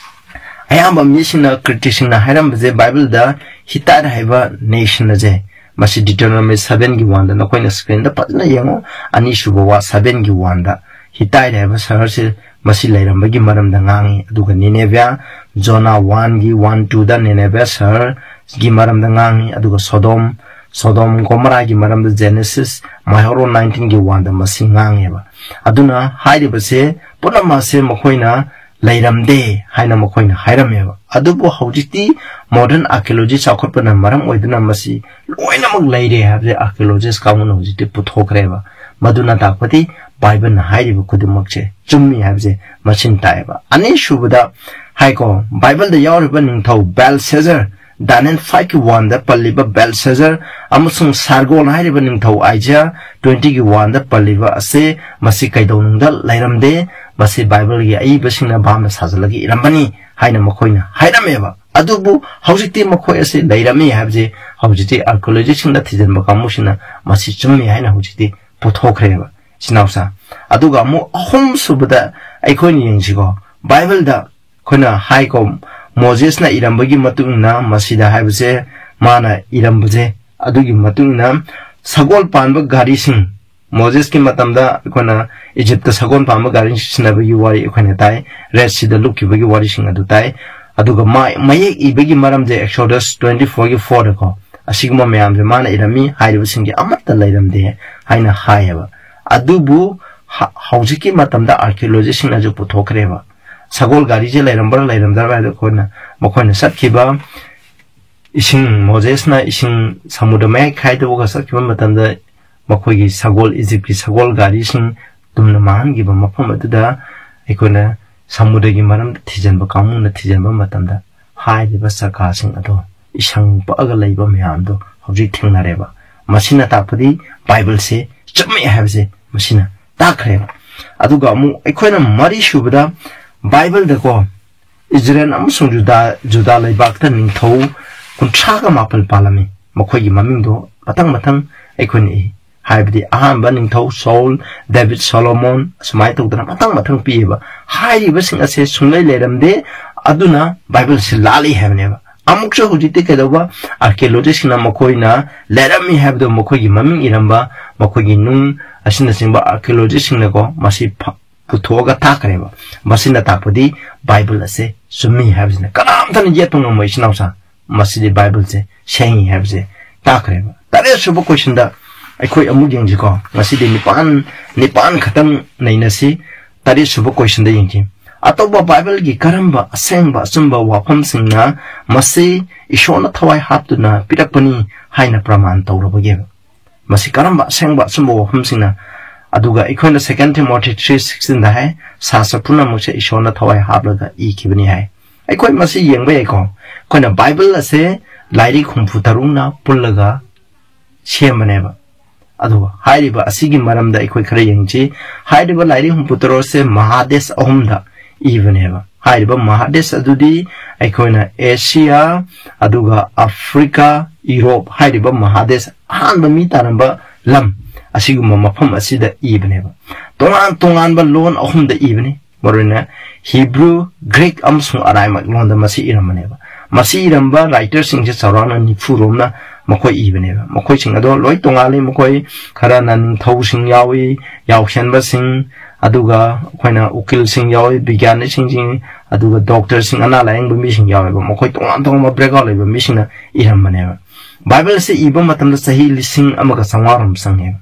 ꯑꯌꯥꯝꯕ ꯃꯤꯁꯤꯡꯅ, criticsꯁꯤꯡꯅ ꯍꯥꯏꯔꯝꯕꯁꯦ, ꯕꯥꯏꯕꯜꯗ Hittite ꯍꯥꯏꯕ nation ꯑꯁꯦ, ꯃꯁꯤ Deuteronomy sevenꯒꯤ oneꯗ, ꯅꯈꯣꯏꯅ screenꯗ ꯐꯖꯅ ꯌꯦꯡꯉꯣ, ꯑꯅꯤꯁꯨꯕ ꯋꯥ sevenꯒꯤ oneꯗ Hittite ꯍꯥꯏꯕ ꯁꯍꯔꯁꯦ ꯃꯁꯤ ꯂꯩꯔꯝꯕꯒꯤ ꯃꯔꯝꯗ ꯉꯥꯡꯉꯤ꯫ ꯑꯗꯨꯒ Nineveh, Jonah oneꯒꯤ one twoꯗ Nineveh ꯁꯍꯔꯒꯤ ꯃꯔꯝꯗ ꯉꯥꯡꯉꯤ꯫ ꯑꯗꯨꯒ Sodom, Sodom Gomorrahꯒꯤ ꯃꯔꯝꯗ Genesis ꯃꯥꯏꯍꯧꯔꯣꯟ nineteenꯒꯤ oneꯗ ꯃꯁꯤ ꯉꯥꯡꯉꯦꯕ꯫ ꯑꯗꯨꯅ ꯍꯥꯏꯔꯤꯕꯁꯦ ꯄꯨꯝꯅꯃꯛꯁꯦ ꯃꯈꯣꯏꯅ ꯂꯩꯔꯝꯗꯦ ꯍꯥꯏꯅ ꯃꯈꯣꯏꯅ ꯍꯥꯏꯔꯝꯃꯦꯕ꯫ ꯑꯗꯨꯕꯨ ꯍꯧꯖꯤꯛꯇꯤ modern archaeology ꯆꯥꯎꯈꯠꯄꯅ ꯃꯔꯝ ꯑꯣꯏꯗꯨꯅ ꯃꯁꯤ ꯂꯣꯏꯅꯃꯛ ꯂꯩꯔꯦ ꯍꯥꯏꯕꯁꯦ archaeologist ꯀꯥꯡꯕꯨꯅ ꯍꯧꯖꯤꯛꯇꯤ ꯄꯨꯊꯣꯛꯈ꯭ꯔꯦꯕ꯫ ꯃꯗꯨꯅ ꯇꯥꯛꯄꯗꯤ ꯕꯥꯏꯕꯜꯅ ꯍꯥꯏꯔꯤꯕ ꯈꯨꯗꯤꯡꯃꯛꯁꯦ ꯆꯨꯝꯃꯤ ꯍꯥꯏꯕꯁꯦ ꯃꯁꯤꯅ ꯇꯥꯛꯑꯦꯕ꯫ ꯑꯅꯤꯁꯨꯕꯗ ꯍꯥꯏꯀꯣ, ꯕꯥꯏꯕꯜꯗ ꯌꯥꯎꯔꯤꯕ ꯅꯤꯡꯊꯧ ꯕꯦꯜꯁꯦꯖꯔ, Daniel fiveꯀꯤ oneꯗ ꯄꯜꯂꯤꯕ ꯕꯦꯜꯁꯦꯖꯔ ꯑꯃꯁꯨꯡ ꯁꯥꯔꯒꯣꯟ ꯍꯥꯏꯔꯤꯕ ꯅꯤꯡꯊꯧ Isaiah twentyꯒꯤ oneꯗ ꯄꯜꯂꯤꯕ ꯑꯁꯦ, ꯃꯁꯤ ꯀꯩꯗꯧꯅꯨꯡꯗ ꯂꯩꯔꯝꯗꯦ, ꯃꯁꯤ ꯕꯥꯏꯕꯜꯒꯤ ꯑꯏꯕꯁꯤꯡꯅ ꯚꯥꯞꯅ ꯁꯥꯖꯤꯜꯂꯒ ꯏꯔꯝꯕꯅꯤ ꯍꯥꯏꯅ ꯃꯈꯣꯏꯅ ꯍꯥꯏꯔꯝꯃꯦꯕ꯫ ꯑꯗꯨꯕꯨ ꯍꯧꯖꯤꯛꯇꯤ ꯃꯈꯣꯏ ꯑꯁꯤ ꯂꯩꯔꯝꯃꯤ ꯍꯥꯏꯕꯁꯤ ꯍꯧꯖꯤꯛꯇꯤ archaeologistꯁꯤꯡꯅ ꯊꯤꯖꯤꯟꯕ ꯀꯥꯡꯕꯨꯁꯤꯡꯅ ꯃꯁꯤ ꯆꯨꯝꯃꯤ ꯍꯥꯏꯅ ꯍꯧꯖꯤꯛꯇꯤ ꯄꯨꯊꯣꯛꯈ꯭ꯔꯦꯕ, ꯏꯆꯤꯟ ꯏꯅꯥꯎꯁꯥ꯫ ꯑꯗꯨꯒ ꯑꯃꯨꯛ ꯑꯍꯨꯝꯁꯨꯕꯗ ꯑꯩꯈꯣꯏꯅ ꯌꯦꯡꯁꯤꯀꯣ, ꯕꯥꯏꯕꯜꯗ ꯑꯩꯈꯣꯏꯅ ꯍꯥꯏꯀꯣ, ꯃꯣꯖꯦꯁꯅ ꯏꯔꯝꯕꯒꯤ ꯃꯇꯨꯡ ꯏꯟꯅ ꯃꯁꯤꯗ ꯍꯥꯏꯕꯁꯦ, ꯃꯥꯅ ꯏꯔꯝꯕꯁꯦ, ꯑꯗꯨꯒꯤ ꯃꯇꯨꯡ ꯏꯟꯅ ꯁꯒꯣꯜ ꯄꯥꯟꯕ ꯒꯥꯔꯤꯁꯤꯡ, ꯃꯣꯖꯦꯁꯀꯤ ꯃꯇꯝꯗ ꯑꯩꯈꯣꯏꯅ ꯏꯖꯤꯞꯇ ꯁꯒꯣꯜ ꯄꯥꯟꯕ ꯒꯥꯔꯤ ꯁꯤꯖꯤꯟꯅꯕꯒꯤ ꯋꯥꯔꯤ ꯑꯩꯈꯣꯏꯅ ꯇꯥꯏ, ꯔꯦꯗ ꯁꯤꯗ ꯂꯨꯞꯈꯤꯕꯒꯤ ꯋꯥꯔꯤꯁꯤꯡ ꯑꯗꯨ ꯇꯥꯏ꯫ ꯑꯗꯨꯒ ꯃꯥ-, ꯃꯌꯦꯛ ꯏꯕꯒꯤ ꯃꯔꯝꯁꯦ Exodus twenty fourꯒꯤ fourꯗꯀꯣ, ꯑꯁꯤꯒꯨꯝꯕ ꯃꯌꯥꯝꯁꯦ ꯃꯥꯅ ꯏꯔꯝꯃꯤ, ꯍꯥꯏꯔꯤꯕꯁꯤꯡꯒꯤ ꯑꯃꯠꯇ ꯂꯩꯔꯝꯗꯦ ꯍꯥꯏꯅ ꯍꯥꯏꯌꯦꯕ꯫ ꯑꯗꯨꯕꯨ ꯍ-, ꯍꯧꯖꯤꯛꯀꯤ ꯃꯇꯝꯗ archaeologistꯁꯤꯡꯅꯁꯨ ꯄꯨꯊꯣꯛꯈ꯭ꯔꯦꯕ꯫ ꯁꯒꯣꯜ ꯒꯥꯔꯤꯁꯦ ꯂꯩꯔꯝꯕ꯭ꯔꯥ ꯂꯩꯔꯝꯗꯕ꯭ꯔꯥ ꯍꯥꯏꯗꯣ ꯑꯩꯈꯣꯏꯅ, ꯃꯈꯣꯏꯅ ꯆꯠꯈꯤꯕ ꯏꯁꯤꯡ, ꯃꯣꯖꯦꯁꯅ ꯏꯁꯤꯡ ꯁꯃꯨꯗ꯭ꯔ ꯃꯌꯥꯏ ꯈꯥꯏꯗꯣꯛꯑꯒ ꯆꯠꯈꯤꯕ ꯃꯇꯝꯗ ꯃꯈꯣꯏꯒꯤ ꯁꯒꯣꯜ, ꯏꯖꯤꯞꯀꯤ ꯁꯒꯣꯜ ꯒꯥꯔꯤꯁꯤꯡ ꯇꯨꯝꯅ ꯃꯥꯡꯍꯟꯈꯤꯕ ꯃꯐꯝ ꯑꯗꯨꯗ ꯑꯩꯈꯣꯏꯅ ꯁꯃꯨꯗ꯭ꯔꯒꯤ ꯃꯔꯝꯗ ꯊꯤꯖꯤꯟꯕ ꯀꯥꯡꯕꯨꯅ ꯊꯤꯖꯤꯟꯕ ꯃꯇꯝꯗ ꯍꯥꯏꯔꯤꯕ ꯆꯀꯥꯁꯤꯡ ꯑꯗꯣ ꯏꯁꯪ ꯄꯛꯑꯒ ꯂꯩꯕ ꯃꯌꯥꯝꯗꯣ ꯍꯧꯖꯤꯛ ꯊꯦꯡꯅꯔꯦꯕ꯫ ꯃꯁꯤꯅ ꯇꯥꯛꯄꯗꯤ ꯕꯥꯏꯕꯜꯁꯦ ꯆꯨꯝꯃꯦ ꯍꯥꯏꯕꯁꯦ ꯃꯁꯤꯅ ꯇꯥꯛꯈ꯭ꯔꯦꯕ꯫ ꯑꯗꯨꯒ ꯑꯃꯨꯛ ꯑꯩꯈꯣꯏꯅ ꯃꯔꯤ ꯁꯨꯕꯗ ꯕꯥꯏꯕꯜꯗꯀꯣ ꯏꯖꯔꯦꯜ ꯑꯃꯁꯨꯡ ꯖꯨꯗꯥ, ꯖꯨꯗꯥ ꯂꯩꯕꯥꯛꯇ ꯅꯤꯡꯊꯧ ꯀꯨꯟꯊ꯭ꯔꯥꯒ ꯃꯥꯄꯜ ꯄꯥꯜꯂꯝꯃꯤ꯫ ꯃꯈꯣꯏꯒꯤ ꯃꯃꯤꯡꯗꯣ ꯃꯊꯪ ꯃꯊꯪ ꯑꯩꯈꯣꯏꯅ ꯏ꯫ ꯍꯥꯏꯕꯗꯤ ꯑꯍꯥꯟꯕ ꯅꯤꯡꯊꯧ ꯁꯥꯎꯜ, ꯗꯦꯕꯤꯠ, ꯁꯣꯂꯣꯃꯣꯟ, ꯑꯁꯨꯃꯥꯏꯅ ꯇꯧꯗꯅ ꯃꯊꯪ ꯃꯊꯪ ꯄꯤꯌꯦꯕ꯫ ꯍꯥꯏꯔꯤꯕꯁꯤꯡ ꯑꯁꯦ ꯁꯨꯡꯂꯩ ꯂꯩꯔꯝꯗꯦ, ꯑꯗꯨꯅ ꯕꯥꯏꯕꯜꯁꯤ ꯂꯥꯜꯂꯤ ꯍꯥꯏꯕꯅꯦꯕ꯫ ꯑꯃꯨꯛꯁꯨ ꯍꯧꯖꯤꯛꯇꯤ ꯀꯩꯗꯧꯕ, ꯑꯥꯔꯀꯤꯑꯣꯂꯣꯖꯤꯁꯁꯤꯡꯅ ꯃꯈꯣꯏꯅ ꯂꯩꯔꯝꯃꯤ ꯍꯥꯏꯕꯗꯣ, ꯃꯈꯣꯏꯒꯤ ꯃꯃꯤꯡ ꯏꯔꯝꯕ, ꯃꯈꯣꯏꯒꯤ ꯅꯨꯡ ꯑꯁꯤꯅꯆꯤꯡꯕ ꯑꯥꯔꯀꯤꯑꯣꯂꯣꯖꯤꯁꯁꯤꯡꯅꯀꯣ ꯃꯁꯤ ꯐ-, ꯄꯨꯊꯣꯛꯑꯒ ꯇꯥꯛꯈ꯭ꯔꯦꯕ꯫ ꯃꯁꯤꯅ ꯇꯥꯛꯄꯗꯤ ꯕꯥꯏꯕꯜ ꯑꯁꯦ ꯆꯨꯝꯃꯤ ꯍꯥꯏꯕꯁꯤꯅ ꯀꯅꯥꯝꯇꯅ ꯌꯦꯠꯄ ꯉꯝꯃꯣꯏ, ꯏꯆꯤꯟ ꯏꯅꯥꯎꯁꯥ꯫ ꯃꯁꯤꯗꯤ ꯕꯥꯏꯕꯜꯁꯦ ꯁꯦꯡꯉꯤ ꯍꯥꯏꯕꯁꯦ ꯇꯥꯛꯈ꯭ꯔꯦꯕ꯫ ꯇꯔꯦꯠ ꯁꯨꯕ ꯀꯣꯏꯁꯟꯗ ꯑꯩꯈꯣꯏ ꯑꯃꯨꯛ ꯌꯦꯡꯁꯤꯀꯣ꯫ ꯉꯁꯤꯗꯤ ꯅꯤꯄꯥꯟ, ꯅꯤꯄꯥꯟ ꯈꯛꯇꯪ ꯅꯩꯅꯁꯤ꯫ ꯇꯔꯦꯠ ꯁꯨꯕ ꯀꯣꯏꯁꯟꯗ ꯌꯦꯡꯁꯤ꯫ ꯑꯇꯣꯞꯄ ꯕꯥꯏꯕꯜꯒꯤ ꯀꯔꯝꯕ ꯑꯁꯦꯡꯕ ꯑꯆꯨꯝꯕ ꯋꯥꯐꯝꯁꯤꯡꯅ ꯃꯁꯤ ꯏꯁꯣꯔꯅ ꯊꯋꯥꯏ ꯍꯥꯞꯇꯨꯅ ꯄꯤꯔꯛꯄꯅꯤ ꯍꯥꯏꯅ ꯄ꯭ꯔꯃꯥꯟ ꯇꯧꯔꯕꯒꯦꯕ? ꯃꯁꯤ ꯀꯔꯝꯕ ꯑꯁꯦꯡꯕ ꯑꯆꯨꯝꯕ ꯋꯥꯐꯝꯁꯤꯡꯅ? ꯑꯗꯨꯒ ꯑꯩꯈꯣꯏꯅ Second Timothy three sixteen ꯗ ꯍꯥꯏ, ꯁꯥꯁꯇ꯭ꯔ ꯄꯨꯝꯅꯃꯛꯁꯦ ꯏꯁꯣꯔꯅ ꯊꯋꯥꯏ ꯍꯥꯞꯂꯒ ꯏꯈꯤꯕꯅꯤ ꯍꯥꯏ꯫ ꯑꯩꯈꯣꯏ ꯃꯁꯤ ꯌꯦꯡꯕ ꯌꯥꯏꯀꯣ꯫ ꯑꯩꯈꯣꯏꯅ ꯕꯥꯏꯕꯜ ꯑꯁꯦ ꯂꯥꯏꯔꯤꯛ ꯍꯨꯝꯐꯨ ꯇꯔꯨꯛꯅ ꯄꯨꯜꯂꯒ ꯁꯦꯝꯕꯅꯦꯕ꯫ ꯑꯗꯨꯒ ꯍꯥꯏꯔꯤꯕ ꯑꯁꯤꯒꯤ ꯃꯔꯝꯗ ꯑꯩꯈꯣꯏ ꯈꯔ ꯌꯦꯡꯁꯤ꯫ ꯍꯥꯏꯔꯤꯕ ꯂꯥꯏꯔꯤꯛ ꯍꯨꯝꯐꯨ ꯇꯔꯨꯛ ꯑꯁꯦ ꯃꯍꯥꯗꯦꯁ ꯑꯍꯨꯝꯗ ꯏꯕꯅꯦꯕ꯫ ꯍꯥꯏꯔꯤꯕ ꯃꯍꯥꯗꯦꯁ ꯑꯗꯨꯗꯤ ꯑꯩꯈꯣꯏꯅ ꯑꯦꯁꯤꯌꯥ, ꯑꯗꯨꯒ ꯑꯐ꯭ꯔꯤꯀꯥ, ꯌꯨꯔꯣꯞ ꯍꯥꯏꯔꯤꯕ ꯃꯍꯥꯗꯦꯁ ꯑꯍꯥꯟꯕ ꯃꯤ ꯇꯥꯔꯝꯕ ꯂꯝ ꯑꯁꯤꯒꯨꯝꯕ ꯃꯐꯝ ꯑꯁꯤꯗ ꯏꯕꯅꯦꯕ꯫ ꯇꯣꯉꯥꯟ ꯇꯣꯉꯥꯟꯕ ꯂꯣꯟ ꯑꯍꯨꯝꯗ ꯏꯕꯅꯤ꯫ ꯃꯔꯨꯑꯣꯏꯅ ꯍꯤꯕ꯭ꯔꯨ, ꯒ꯭ꯔꯤꯛ ꯑꯃꯁꯨꯡ ꯑꯔꯥꯏꯃꯛ ꯂꯣꯟꯗ ꯃꯁꯤ ꯏꯔꯝꯕꯅꯦꯕ꯫ ꯃꯁꯤ ꯏꯔꯝꯕ ꯔꯥꯏꯇꯔꯁꯤꯡꯁꯦ ꯆꯥꯎꯔꯥꯛꯅ ꯅꯤꯐꯨ ꯔꯣꯝꯅ ꯃꯈꯣꯏ ꯏꯕꯅꯦꯕ꯫ ꯃꯈꯣꯏꯁꯤꯡ ꯑꯗꯣ ꯂꯣꯏ ꯇꯣꯉꯥꯜꯂꯤ꯫ ꯃꯈꯣꯏ ꯈꯔꯅ ꯅꯤꯡꯊꯧꯁꯤꯡ ꯌꯥꯎꯏ, ꯌꯥꯎꯁꯦꯟꯕꯁꯤꯡ, ꯑꯗꯨꯒ ꯑꯩꯈꯣꯏꯅ ꯎꯀꯤꯜꯁꯤꯡ ꯌꯥꯎꯏ, ꯕꯤꯒ꯭ꯌꯥꯅꯤꯁꯤꯡ, ꯑꯗꯨꯒ ꯗꯣꯛꯇꯔꯁꯤꯡ, ꯑꯅꯥ ꯂꯥꯌꯦꯡꯕ ꯃꯤꯁꯤꯡ ꯌꯥꯎꯋꯦꯕ꯫ ꯃꯈꯣꯏ ꯇꯣꯉꯥꯟ ꯇꯣꯉꯥꯟꯕ ꯕꯦꯛꯒ꯭ꯔꯥꯎꯟ ꯂꯩꯕ ꯃꯤꯁꯤꯡꯅ ꯏꯔꯝꯕꯅꯦꯕ꯫ ꯕꯥꯏꯕꯜꯁꯦ ꯏꯕ ꯃꯇꯝꯗ ꯆꯍꯤ ꯂꯤꯁꯤꯡ ꯑꯃꯒ ꯆꯥꯝꯃꯉꯥ ꯔꯣꯝ ꯆꯪꯉꯦꯕ꯫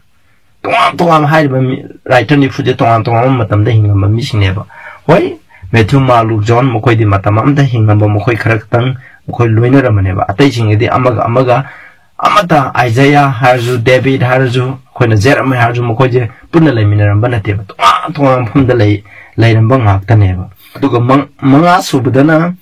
ꯇꯣꯉꯥꯟ ꯇꯣꯉꯥꯟꯕ ꯍꯥꯏꯔꯤꯕ ꯃꯤ, ꯔꯥꯏꯇꯔ ꯅꯤꯐꯨꯁꯦ ꯇꯣꯉꯥꯟ ꯇꯣꯉꯥꯟꯕ ꯃꯇꯝꯗ ꯍꯤꯡꯂꯝꯕ ꯃꯤꯁꯤꯡꯅꯦꯕ꯫ ꯍꯣꯏ, ꯃꯦꯊ꯭ꯌꯨ, ꯃꯥꯔꯛ, ꯂꯨꯛ, ꯖꯣꯟ, ꯃꯈꯣꯏꯗꯤ ꯃꯇꯝ ꯑꯃꯗ ꯍꯤꯡꯉꯝꯕ, ꯃꯈꯣꯏ ꯈꯔ ꯈꯛꯇꯪ ꯃꯈꯣꯏ ꯂꯣꯏꯅꯔꯝꯕꯅꯦꯕ꯫ ꯑꯇꯩꯁꯤꯡꯒꯤꯗꯤ ꯑꯃꯒ ꯑꯃꯒ ꯑꯃꯠꯇ, ꯑꯥꯏꯖꯌꯥ ꯍꯥꯏꯔꯁꯨ, ꯗꯦꯕꯤꯠ ꯍꯥꯏꯔꯁꯨ, ꯑꯩꯈꯣꯏꯅ ꯖꯦꯔꯃꯌꯥ ꯍꯥꯏꯔꯁꯨ, ꯃꯈꯣꯏꯁꯦ ꯄꯨꯟꯅ ꯂꯩꯃꯤꯟꯅꯔꯝꯕ ꯅꯠꯇꯦꯕ, ꯇꯣꯉꯥꯟ ꯇꯣꯉꯥꯟꯕ ꯃꯐꯝꯗ ꯂꯩ, ꯂꯩꯔꯝꯕ ꯉꯥꯛꯇꯅꯦꯕ꯫ ꯑꯗꯨꯒ ꯃꯪ-, ꯃꯉꯥ ꯁꯨꯕꯗꯅ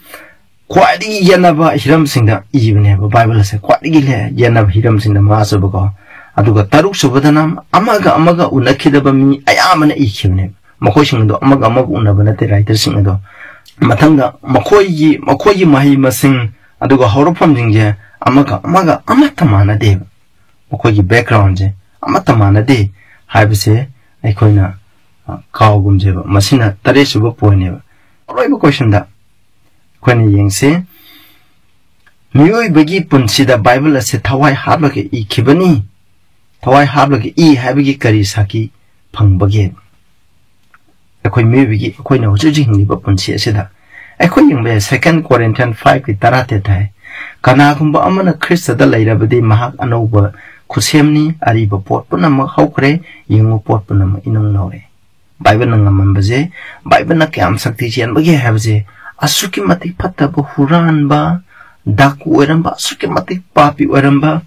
ꯈ꯭ꯋꯥꯏꯗꯒꯤ ꯌꯦꯠꯅꯕ ꯍꯤꯔꯝꯁꯤꯡꯗ ꯏꯕꯅꯦꯕ ꯕꯥꯏꯕꯜ ꯑꯁꯦ, ꯈ꯭ꯋꯥꯏꯗꯒꯤ ꯂꯦ-, ꯌꯦꯠꯅꯕ ꯍꯤꯔꯝꯁꯤꯡꯗ ꯃꯉꯥ ꯁꯨꯕꯀꯣ꯫ ꯑꯗꯨꯒ ꯇꯔꯨꯛ ꯁꯨꯕꯗꯅ ꯑꯃꯒ ꯑꯃꯒ ꯎꯅꯈꯤꯗꯕ ꯃꯤ ꯑꯌꯥꯝꯕꯅ ꯏꯈꯤꯕꯅꯦꯕ꯫ ꯃꯈꯣꯏꯁꯤꯡ ꯑꯗꯣ ꯑꯃꯒ ꯑꯃꯒ ꯎꯅꯕ ꯅꯠꯇꯦ, ꯔꯥꯏꯇꯔꯁꯤꯡ ꯑꯗꯣ꯫ ꯃꯊꯪꯗ ꯃꯈꯣꯏꯒꯤ, ꯃꯈꯣꯏꯒꯤ ꯃꯍꯩ ꯃꯁꯤꯡ ꯑꯗꯨꯒ ꯍꯧꯔꯛꯐꯝꯁꯤꯡꯁꯦ ꯑꯃꯒ ꯑꯃꯒ ꯑꯃꯠꯇ ꯃꯥꯟꯅꯗꯦꯕ꯫ ꯃꯈꯣꯏꯒꯤ ꯕꯦꯛꯒ꯭ꯔꯥꯎꯟꯁꯦ ꯑꯃꯠꯇ ꯃꯥꯟꯅꯗꯦ ꯍꯥꯏꯕꯁꯦ ꯑꯩꯈꯣꯏꯅ, ꯑ, ꯀꯥꯎꯒꯨꯝꯁꯦꯕ꯫ ꯃꯁꯤꯅ ꯇꯔꯦꯠꯁꯨꯕ ꯄꯣꯏꯟꯅꯦꯕ꯫ ꯑꯔꯣꯏꯕ ꯀꯣꯏꯁꯟꯗ ꯑꯩꯈꯣꯏꯅ ꯌꯦꯡꯁꯤ, ꯃꯤꯑꯣꯏꯕꯒꯤ ꯄꯨꯟꯁꯤꯗ ꯕꯥꯏꯕꯜ ꯑꯁꯤ ꯊꯋꯥꯏ ꯍꯥꯞꯂꯒ ꯏꯈꯤꯕꯅꯤ꯫ ꯊꯋꯥꯏ ꯍꯥꯞꯂꯒ ꯏ ꯍꯥꯏꯕꯒꯤ ꯀꯔꯤ ꯁꯥꯈꯤ ꯐꯪꯕꯒꯦ? ꯑꯩꯈꯣꯏ ꯃꯤꯑꯣꯏꯕꯒꯤ, ꯑꯩꯈꯣꯏꯅ ꯍꯧꯖꯤꯛ ꯍꯧꯖꯤꯛ ꯍꯤꯡꯂꯤꯕ ꯄꯨꯟꯁꯤ ꯑꯁꯤꯗ ꯑꯩꯈꯣꯏ ꯌꯦꯡꯕ ꯌꯥꯏ, Second Corinthians five ꯀꯤ ꯇꯔꯥꯇꯔꯦꯠ ꯍꯥꯏ, "ꯀꯅꯥꯒꯨꯝꯕ ꯑꯃꯅ ꯈ꯭ꯔꯤꯁꯇꯗ ꯂꯩꯔꯕꯗꯤ ꯃꯍꯥꯛ ꯑꯅꯧꯕ ꯈꯨꯠꯁꯦꯝꯅꯤ, ꯑꯔꯤꯕ ꯄꯣꯠ ꯄꯨꯝꯅꯃꯛ ꯍꯧꯈ꯭ꯔꯦ, ꯌꯦꯡꯉꯨ, ꯄꯣꯠ ꯄꯨꯝꯅꯃꯛ ꯏꯅꯧ ꯅꯧꯔꯦ"꯫ ꯕꯥꯏꯕꯜꯅ ꯉꯝꯃꯝꯕꯁꯦ, ꯕꯥꯏꯕꯜꯅ ꯀꯌꯥꯝ ꯁꯛꯇꯤ ꯆꯦꯟꯕꯒꯦ ꯍꯥꯏꯕꯁꯦ, ꯑꯁꯨꯛꯀꯤ ꯃꯇꯤꯛ ꯐꯠꯇꯕ, ꯍꯨꯔꯥꯟꯕ, ꯗꯥꯀꯨ ꯑꯣꯏꯔꯝꯕ, ꯑꯁꯨꯛꯀꯤ ꯃꯇꯤꯛ ꯄꯥꯄꯤ ꯑꯣꯏꯔꯝꯕ,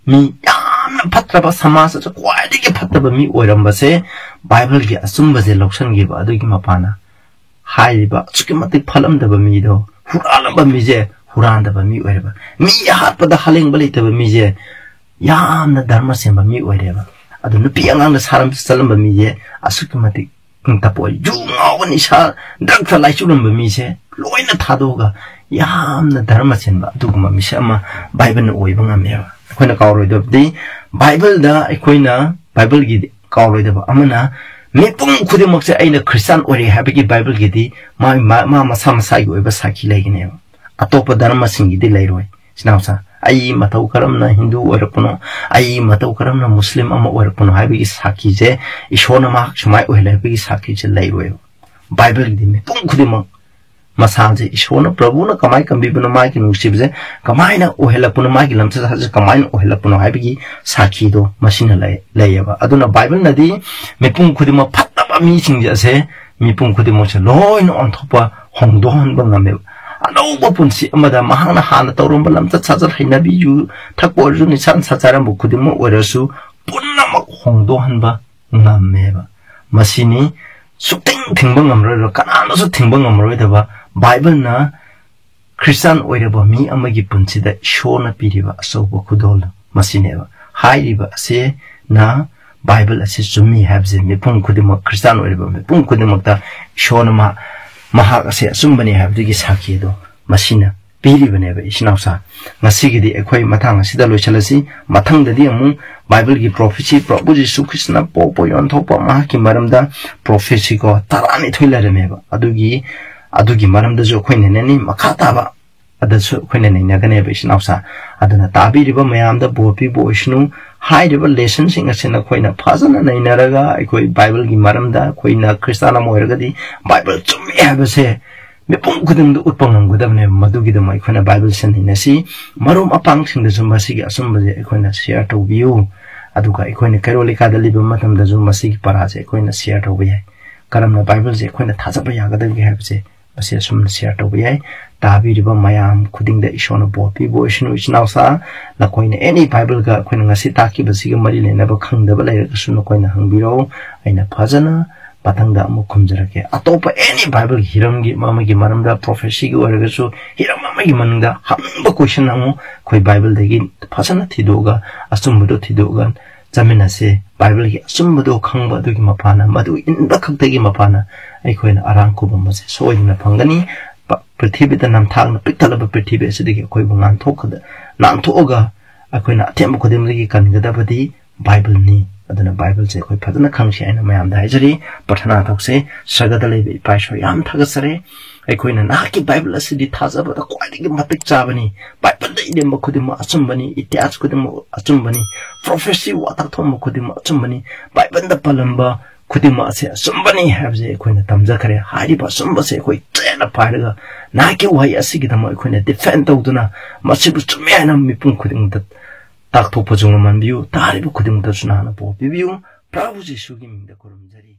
ꯃꯤ ꯌꯥꯝꯅ ꯐꯠꯇ꯭ꯔꯕ, ꯁꯃꯥꯖ ꯑꯁꯤꯗ ꯈ꯭ꯋꯥꯏꯗꯒꯤ ꯐꯠꯇꯕ ꯃꯤ ꯑꯣꯏꯔꯝꯕꯁꯦ, ꯕꯥꯏꯕꯜꯒꯤ ꯑꯆꯨꯝꯕꯁꯦ ꯂꯧꯁꯟꯈꯤꯕ ꯑꯗꯨꯒꯤ ꯃꯄꯥꯅ ꯍꯥꯏꯔꯤꯕ ꯑꯁꯨꯛꯀꯤ ꯃꯇꯤꯛ ꯐꯠꯂꯝꯗꯕ ꯃꯤꯗꯣ, ꯍꯨꯔꯥꯜꯂꯝꯕ ꯃꯤꯁꯦ ꯍꯨꯔꯥꯟꯗꯕ ꯃꯤ ꯑꯣꯏꯔꯦꯕ꯫ ꯃꯤ ꯍꯥꯠꯄꯗ ꯍꯥꯂꯦꯡꯕ ꯂꯩꯇꯕ ꯃꯤꯁꯦ ꯌꯥꯝꯅ ꯙꯔꯃ ꯆꯦꯟꯕ ꯃꯤ ꯑꯣꯏꯔꯦꯕ꯫ ꯑꯗꯨ ꯅꯨꯄꯤ ꯑꯉꯥꯡꯗ ꯁꯥꯔꯝ ꯆꯠꯂꯝꯕ ꯃꯤꯁꯦ ꯑꯁꯨꯛꯀꯤ ꯃꯇꯤꯛ ꯏꯪ ꯇꯞꯄ ꯑꯣꯏ꯫ ꯌꯨ ꯉꯥꯎꯕ, ꯅꯤꯁꯥ, ꯗ꯭ꯔꯒꯇ ꯂꯥꯏꯆꯨꯔꯝꯕ ꯃꯤꯁꯦ ꯂꯣꯏꯅ ꯊꯥꯗꯣꯛꯑꯒ ꯌꯥꯝꯅ ꯙꯔꯃ ꯆꯦꯟꯕ ꯑꯗꯨꯒꯨꯝꯕ ꯃꯤꯁꯛ ꯑꯃ ꯕꯥꯏꯕꯜꯅ ꯑꯣꯏꯕ ꯉꯝꯃꯦꯕ꯫ ꯑꯩꯈꯣꯏꯅ ꯀꯥꯎꯔꯣꯏꯗꯕꯗꯤ, ꯕꯥꯏꯕꯜꯗ ꯑꯩꯈꯣꯏꯅ, ꯕꯥꯏꯕꯜꯒꯤꯗꯤ ꯀꯥꯎꯔꯣꯏꯗꯕ ꯑꯃꯅ, ꯃꯤꯄꯨꯝ ꯈꯨꯗꯤꯡꯃꯛꯁꯦ "ꯑꯩꯅ ꯈ꯭ꯔꯤꯁꯇꯥꯟ ꯑꯣꯏꯔꯦ" ꯍꯥꯏꯕꯒꯤ ꯕꯥꯏꯕꯜꯒꯤꯗꯤ ꯃꯥ, ꯃꯥ, ꯃꯥ ꯃꯁꯥ ꯃꯁꯥꯒꯤ ꯑꯣꯏꯕ ꯁꯥꯈꯤ ꯂꯩꯒꯅꯦꯕ꯫ ꯑꯇꯣꯞꯄ ꯙꯔꯃꯁꯤꯡꯒꯤꯗꯤ ꯂꯩꯔꯣꯏ꯫ ꯏꯆꯤꯟ ꯏꯅꯥꯎꯁꯥ, ꯑꯩ ꯃꯇꯧ ꯀꯔꯝꯅ ꯍꯤꯟꯗꯨ ꯑꯣꯏꯔꯛꯄꯅꯣ, ꯑꯩ ꯃꯇꯧ ꯀꯔꯝꯅ ꯃꯨꯁꯂꯤꯝ ꯑꯃ ꯑꯣꯏꯔꯛꯄꯅꯣ ꯍꯥꯏꯕꯒꯤ ꯁꯥꯈꯤꯁꯦ, ꯏꯁꯣꯔꯅ ꯃꯍꯥꯛ ꯁꯨꯃꯥꯏꯅ ꯑꯣꯏꯍꯜꯂꯦ ꯍꯥꯏꯕꯒꯤ ꯁꯥꯈꯤꯁꯦ ꯂꯩꯔꯣꯏꯕ꯫ ꯕꯥꯏꯕꯜꯒꯤꯗꯤ ꯃꯤꯄꯨꯝ ꯈꯨꯗꯤꯡꯃꯛ ꯃꯁꯥꯁꯦ ꯏꯁꯣꯔꯅ, ꯄ꯭ꯔꯚꯨꯅ ꯀꯃꯥꯏꯅ ꯀꯟꯕꯤꯕꯅꯣ, ꯃꯥꯒꯤ ꯅꯨꯡꯁꯤꯕꯁꯦ ꯀꯃꯥꯏꯅ ꯑꯣꯏꯍꯜꯂꯛꯄꯅꯣ, ꯃꯥꯒꯤ ꯂꯝꯆꯠ ꯁꯥꯖꯠꯁꯦ ꯀꯃꯥꯏꯅ ꯑꯣꯏꯍꯜꯂꯛꯄꯅꯣ ꯍꯥꯏꯕꯒꯤ ꯁꯥꯈꯤꯗꯣ ꯃꯁꯤꯅ ꯂꯩ-, ꯂꯩꯌꯦꯕ꯫ ꯑꯗꯨꯅ ꯕꯥꯏꯕꯜꯅꯗꯤ ꯃꯤꯄꯨꯝ ꯈꯨꯗꯤꯡꯃꯛ ꯐꯠꯇꯕ ꯃꯤꯁꯤꯡꯁꯦ ꯑꯁꯦ ꯃꯤꯄꯨꯝ ꯈꯨꯗꯤꯡꯃꯛꯁꯦ ꯂꯣꯏꯅ ꯑꯣꯟꯊꯣꯛꯄ, ꯍꯣꯡꯗꯣꯛꯍꯟꯕ ꯉꯝꯃꯦꯕ꯫ ꯑꯅꯧꯕ ꯄꯨꯟꯁꯤ ꯑꯃꯗ ꯃꯍꯥꯛꯅ ꯍꯥꯟꯅ ꯇꯧꯔꯝꯕ ꯂꯝꯆꯠ ꯁꯥꯖꯠ, ꯍꯩꯅꯕꯤ, ꯌꯨ ꯊꯛꯄ ꯑꯣꯏꯔꯁꯨ, ꯅꯤꯁꯥ ꯅꯤꯁꯥ ꯆꯥꯔꯝꯕ ꯈꯨꯗꯤꯡꯃꯛ ꯑꯣꯏꯔꯁꯨ, ꯄꯨꯝꯅꯃꯛ ꯍꯣꯡꯗꯣꯛꯍꯟꯕ ꯉꯝꯃꯦꯕ꯫ ꯃꯁꯤꯅꯤ ꯁꯨꯛꯊꯤꯡ ꯊꯤꯡꯕ ꯉꯝꯂꯔꯣꯏꯗꯕ, ꯀꯅꯥꯅꯁꯨ ꯊꯤꯡꯕ ꯉꯝꯂꯔꯣꯏꯗꯕ ꯕꯥꯏꯕꯜꯅ ꯈ꯭ꯔꯤꯁꯇꯥꯟ ꯑꯣꯏꯔꯕ ꯃꯤ ꯑꯃꯒꯤ ꯄꯨꯟꯁꯤꯗ ꯏꯁꯣꯔꯅ ꯄꯤꯔꯤꯕ ꯑꯆꯧꯕ ꯈꯨꯗꯣꯜ ꯃꯁꯤꯅꯦꯕ꯫ ꯍꯥꯏꯔꯤꯕ ꯑꯁꯤꯅ ꯕꯥꯏꯕꯜ ꯑꯁꯤ ꯆꯨꯝꯃꯤ ꯍꯥꯏꯕꯁꯦ ꯃꯤꯄꯨꯝ ꯈꯨꯗꯤꯡꯃꯛ, ꯈ꯭ꯔꯤꯁꯇꯥꯟ ꯑꯣꯏꯔꯤꯕ ꯃꯤꯄꯨꯝ ꯈꯨꯗꯤꯡꯃꯛꯇ ꯏꯁꯣꯔꯅ ꯃꯍꯥꯛ, ꯃꯍꯥꯛ ꯑꯁꯤ ꯑꯆꯨꯝꯕꯅꯤ ꯍꯥꯏꯕꯗꯨꯒꯤ ꯁꯥꯈꯤ ꯑꯗꯣ ꯃꯁꯤꯅ ꯄꯤꯔꯤꯕꯅꯦꯕ, ꯏꯆꯤꯟ ꯏꯅꯥꯎꯁꯥ꯫ ꯉꯁꯤꯒꯤꯗꯤ ꯑꯩꯈꯣꯏ ꯃꯇꯥꯡ ꯑꯁꯤꯗ ꯂꯣꯏꯁꯤꯜꯂꯁꯤ꯫ ꯃꯊꯪꯗꯗꯤ ꯑꯃꯨꯛ ꯕꯥꯏꯕꯜꯒꯤ ꯄ꯭ꯔꯣꯐꯦꯁꯤ, ꯄ꯭ꯔꯚꯨ ꯖꯤꯁꯨ ꯈ꯭ꯔꯤꯁꯇꯅ ꯄꯣꯛꯄ, ꯌꯣꯟꯊꯣꯛꯄ, ꯃꯍꯥꯛꯀꯤ ꯃꯔꯝꯗ ꯄ꯭ꯔꯣꯐꯦꯁꯤꯀꯣ ꯇꯔꯥꯅꯤꯊꯣꯏ ꯂꯩꯔꯝꯃꯦꯕ꯫ ꯑꯗꯨꯒꯤ, ꯑꯗꯨꯒꯤ ꯃꯔꯝꯗꯁꯨ ꯑꯩꯈꯣꯏ ꯅꯩꯅꯅꯤ꯫ ꯃꯈꯥ ꯇꯥꯕ ꯑꯗꯨꯁꯨ ꯑꯩꯈꯣꯏꯅ ꯅꯩꯅꯒꯅꯦꯕ, ꯏꯆꯤꯟ ꯏꯅꯥꯎꯁꯥ꯫ ꯑꯗꯨꯅ ꯇꯥꯕꯤꯔꯤꯕ ꯃꯌꯥꯝꯗ ꯕꯣꯔ ꯄꯤꯕ ꯑꯣꯏꯁꯅꯨ꯫ ꯍꯥꯏꯔꯤꯕ ꯂꯦꯁꯟꯁꯤꯡ ꯑꯁꯤ ꯅꯈꯣꯏꯅ ꯐꯖꯅ ꯅꯩꯅꯔꯒ, ꯑꯩꯈꯣꯏ ꯕꯥꯏꯕꯜꯒꯤ ꯃꯔꯝꯗ, ꯑꯩꯈꯣꯏꯅ ꯈ꯭ꯔꯤꯁꯇꯥꯟ ꯑꯃ ꯑꯣꯏꯔꯒꯗꯤ ꯕꯥꯏꯕꯜ ꯆꯨꯝꯃꯤ ꯍꯥꯏꯕꯁꯦ ꯃꯤꯄꯨꯝ ꯈꯨꯗꯤꯡꯗ ꯎꯠꯄ ꯉꯝꯒꯗꯕꯅꯦꯕ꯫ ꯃꯗꯨꯒꯤꯗꯃꯛ ꯑꯩꯈꯣꯏꯅ ꯕꯥꯏꯕꯜꯁꯦ ꯅꯩꯅꯁꯤ꯫ ꯃꯔꯨꯞ ꯃꯄꯥꯡꯁꯤꯡꯗꯁꯨ ꯃꯁꯤꯒꯤ ꯑꯆꯨꯝꯕꯁꯦ ꯑꯩꯈꯣꯏꯅ ꯁꯤꯌꯔ ꯇꯧꯕꯤꯌꯨ꯫ ꯑꯗꯨꯒ ꯑꯩꯈꯣꯏꯅ ꯀꯩꯔꯣꯜ ꯂꯩꯀꯥꯏꯗ ꯂꯩꯕ ꯃꯇꯝꯗꯁꯨ ꯃꯁꯤꯒꯤ ꯄꯔꯥꯁꯦ ꯑꯩꯈꯣꯏꯅ ꯁꯤꯌꯔ ꯇꯧꯕ ꯌꯥꯏ꯫ ꯀꯔꯝꯅ ꯕꯥꯏꯕꯜꯁꯦ ꯑꯩꯈꯣꯏꯅ ꯊꯥꯖꯕ ꯌꯥꯒꯗꯒꯦ ꯍꯥꯏꯕꯁꯦ ꯃꯁꯤ ꯑꯁꯨꯝꯅ ꯁꯤꯌꯔ ꯇꯧꯕ ꯌꯥꯏ꯫ ꯇꯥꯕꯤꯔꯤꯕ ꯃꯌꯥꯝ ꯈꯨꯗꯤꯡꯗ ꯏꯁꯣꯔꯅ ꯕꯣꯔ ꯄꯤꯕ ꯑꯣꯏꯁꯅꯨ꯫ ꯏꯆꯤꯟ ꯏꯅꯥꯎꯁꯥ, ꯅꯈꯣꯏꯅ ꯑꯦꯅꯤ ꯕꯥꯏꯕꯜꯒ ꯑꯩꯈꯣꯏꯅ ꯉꯁꯤ ꯇꯥꯛꯈꯤꯕꯁꯤꯒ ꯃꯔꯤ ꯂꯩꯅꯕ ꯈꯪꯗꯕ ꯂꯩꯔꯒꯁꯨ ꯅꯈꯣꯏꯅ ꯍꯪꯕꯤꯔꯛꯎ꯫ ꯑꯩꯅ ꯐꯖꯅ ꯃꯊꯪꯗ ꯑꯃꯨꯛ ꯈꯨꯝꯖꯔꯛꯀꯦ꯫ ꯑꯇꯣꯞꯄ ꯑꯦꯅꯤ ꯕꯥꯏꯕꯜꯒꯤ ꯍꯤꯔꯝꯒꯤ ꯑꯃꯒꯤ ꯃꯔꯝꯗ, ꯄ꯭ꯔꯣꯐꯦꯁꯤꯒꯤ ꯑꯣꯏꯔꯒꯁꯨ, ꯍꯤꯔꯝ ꯑꯃꯒꯤ ꯃꯅꯨꯡꯗ ꯍꯪꯅꯤꯡꯕ ꯀꯣꯏꯁꯟ ꯍꯪꯉꯨ꯫ ꯑꯩꯈꯣꯏ ꯕꯥꯏꯕꯜꯗꯒꯤ ꯐꯖꯅ ꯊꯤꯗꯣꯛꯑꯒ, ꯑꯆꯨꯝꯕꯗꯣ ꯊꯤꯗꯣꯛꯑꯒ ꯆꯠꯃꯤꯟꯅꯁꯤ꯫ ꯕꯥꯏꯕꯜꯒꯤ ꯑꯆꯨꯝꯕꯗꯣ ꯈꯪꯕ ꯑꯗꯨꯒꯤ ꯃꯄꯥꯟꯅ, ꯃꯗꯨ ꯏꯟꯕ ꯈꯛꯇꯒꯤ ꯃꯄꯥꯟꯅ ꯑꯩꯈꯣꯏꯅ ꯑꯔꯥꯡ ꯈꯨꯕꯝ ꯑꯁꯦ ꯁꯣꯏꯗꯅ ꯐꯪꯒꯅꯤ꯫ ꯄ-, ꯄ꯭ꯔꯤꯊꯤꯕꯤꯗ ꯅꯝꯊꯥꯛꯅ ꯄꯤꯛ ꯊꯜꯂꯕ ꯄ꯭ꯔꯤꯊꯤꯕꯤ ꯑꯁꯤꯗꯒꯤ ꯑꯩꯈꯣꯏꯕꯨ ꯉꯥꯟꯊꯣꯛꯀꯗ-, ꯅꯥꯟꯊꯣꯛꯑꯒ ꯑꯩꯈꯣꯏꯅ ꯑꯊꯦꯝꯕ ꯈꯨꯗꯤꯡꯃꯛꯇꯒꯤ ꯀꯟꯒꯗꯕꯗꯤ ꯕꯥꯏꯕꯜꯅꯤ꯫ ꯑꯗꯨꯅ ꯕꯥꯏꯕꯜꯁꯦ ꯑꯩꯈꯣꯏ ꯐꯖꯅ ꯈꯪꯁꯤ ꯍꯥꯏꯅ ꯃꯌꯥꯝꯗ ꯍꯥꯏꯖꯔꯤ꯫ ꯄ꯭ꯔꯊꯅꯥ ꯇꯧꯁꯦ꯫ ꯁꯔꯒꯗ ꯂꯩꯕ ꯏꯄꯥ ꯏꯁꯣꯔ, ꯌꯥꯝ ꯊꯥꯒꯠꯆꯔꯦ꯫ ꯑꯩꯈꯣꯏꯅ ꯅꯍꯥꯛꯀꯤ ꯕꯥꯏꯕꯜ ꯑꯁꯤꯗꯤ ꯊꯥꯖꯕꯗ ꯈ꯭ꯋꯥꯏꯗꯒꯤ ꯃꯇꯤꯛ ꯆꯥꯕꯅꯤ꯫ ꯕꯥꯏꯕꯜꯗ ꯏꯔꯝꯕ ꯈꯨꯗꯤꯡꯃꯛ ꯑꯆꯨꯝꯕꯅꯤ, ꯏꯇꯤꯍꯥꯁ ꯈꯨꯗꯤꯡꯃꯛ ꯑꯆꯨꯝꯕꯅꯤ, ꯄ꯭ꯔꯣꯐꯦꯁꯤ, ꯋꯥ ꯇꯥꯛꯊꯣꯛꯂꯝꯕ ꯈꯨꯗꯤꯡꯃꯛ ꯑꯆꯨꯝꯕꯅꯤ, ꯕꯥꯏꯕꯜꯗ ꯄꯜꯂꯝꯕ ꯈꯨꯗꯤꯡꯃꯛ ꯑꯁꯦ ꯑꯆꯨꯝꯕꯅꯤ ꯍꯥꯏꯕꯁꯦ ꯑꯩꯈꯣꯏꯅ ꯇꯝꯖꯈ꯭ꯔꯦ꯫ ꯍꯥꯏꯔꯤꯕ ꯑꯆꯨꯝꯕꯁꯦ ꯑꯩꯈꯣꯏ ꯆꯦꯠꯅ ꯄꯥꯏꯔꯒ ꯅꯍꯥꯛꯀꯤ ꯋꯥꯍꯩ ꯑꯁꯤꯒꯤꯗꯃꯛ ꯑꯩꯈꯣꯏꯅ ꯗꯤꯐꯦꯟ ꯇꯧꯗꯨꯅ ꯃꯁꯤꯕꯨ ꯆꯨꯝꯃꯦ ꯍꯥꯏꯅ ꯃꯤꯄꯨꯝ ꯈꯨꯗꯤꯡꯃꯛꯇ ꯇꯥꯛꯊꯣꯛꯄꯁꯨ ꯉꯝꯍꯟꯕꯤꯌꯨ꯫ ꯇꯥꯔꯤꯕ ꯈꯨꯗꯤꯡꯃꯛꯇꯁꯨ ꯅꯍꯥꯛꯅ ꯕꯣꯔ ꯄꯤꯕꯤꯌꯨ꯫ ꯄ꯭ꯔꯚꯨ ꯖꯤꯁꯨꯒꯤ ꯃꯤꯡꯗ ꯈꯨꯔꯨꯝꯖꯔꯤ꯫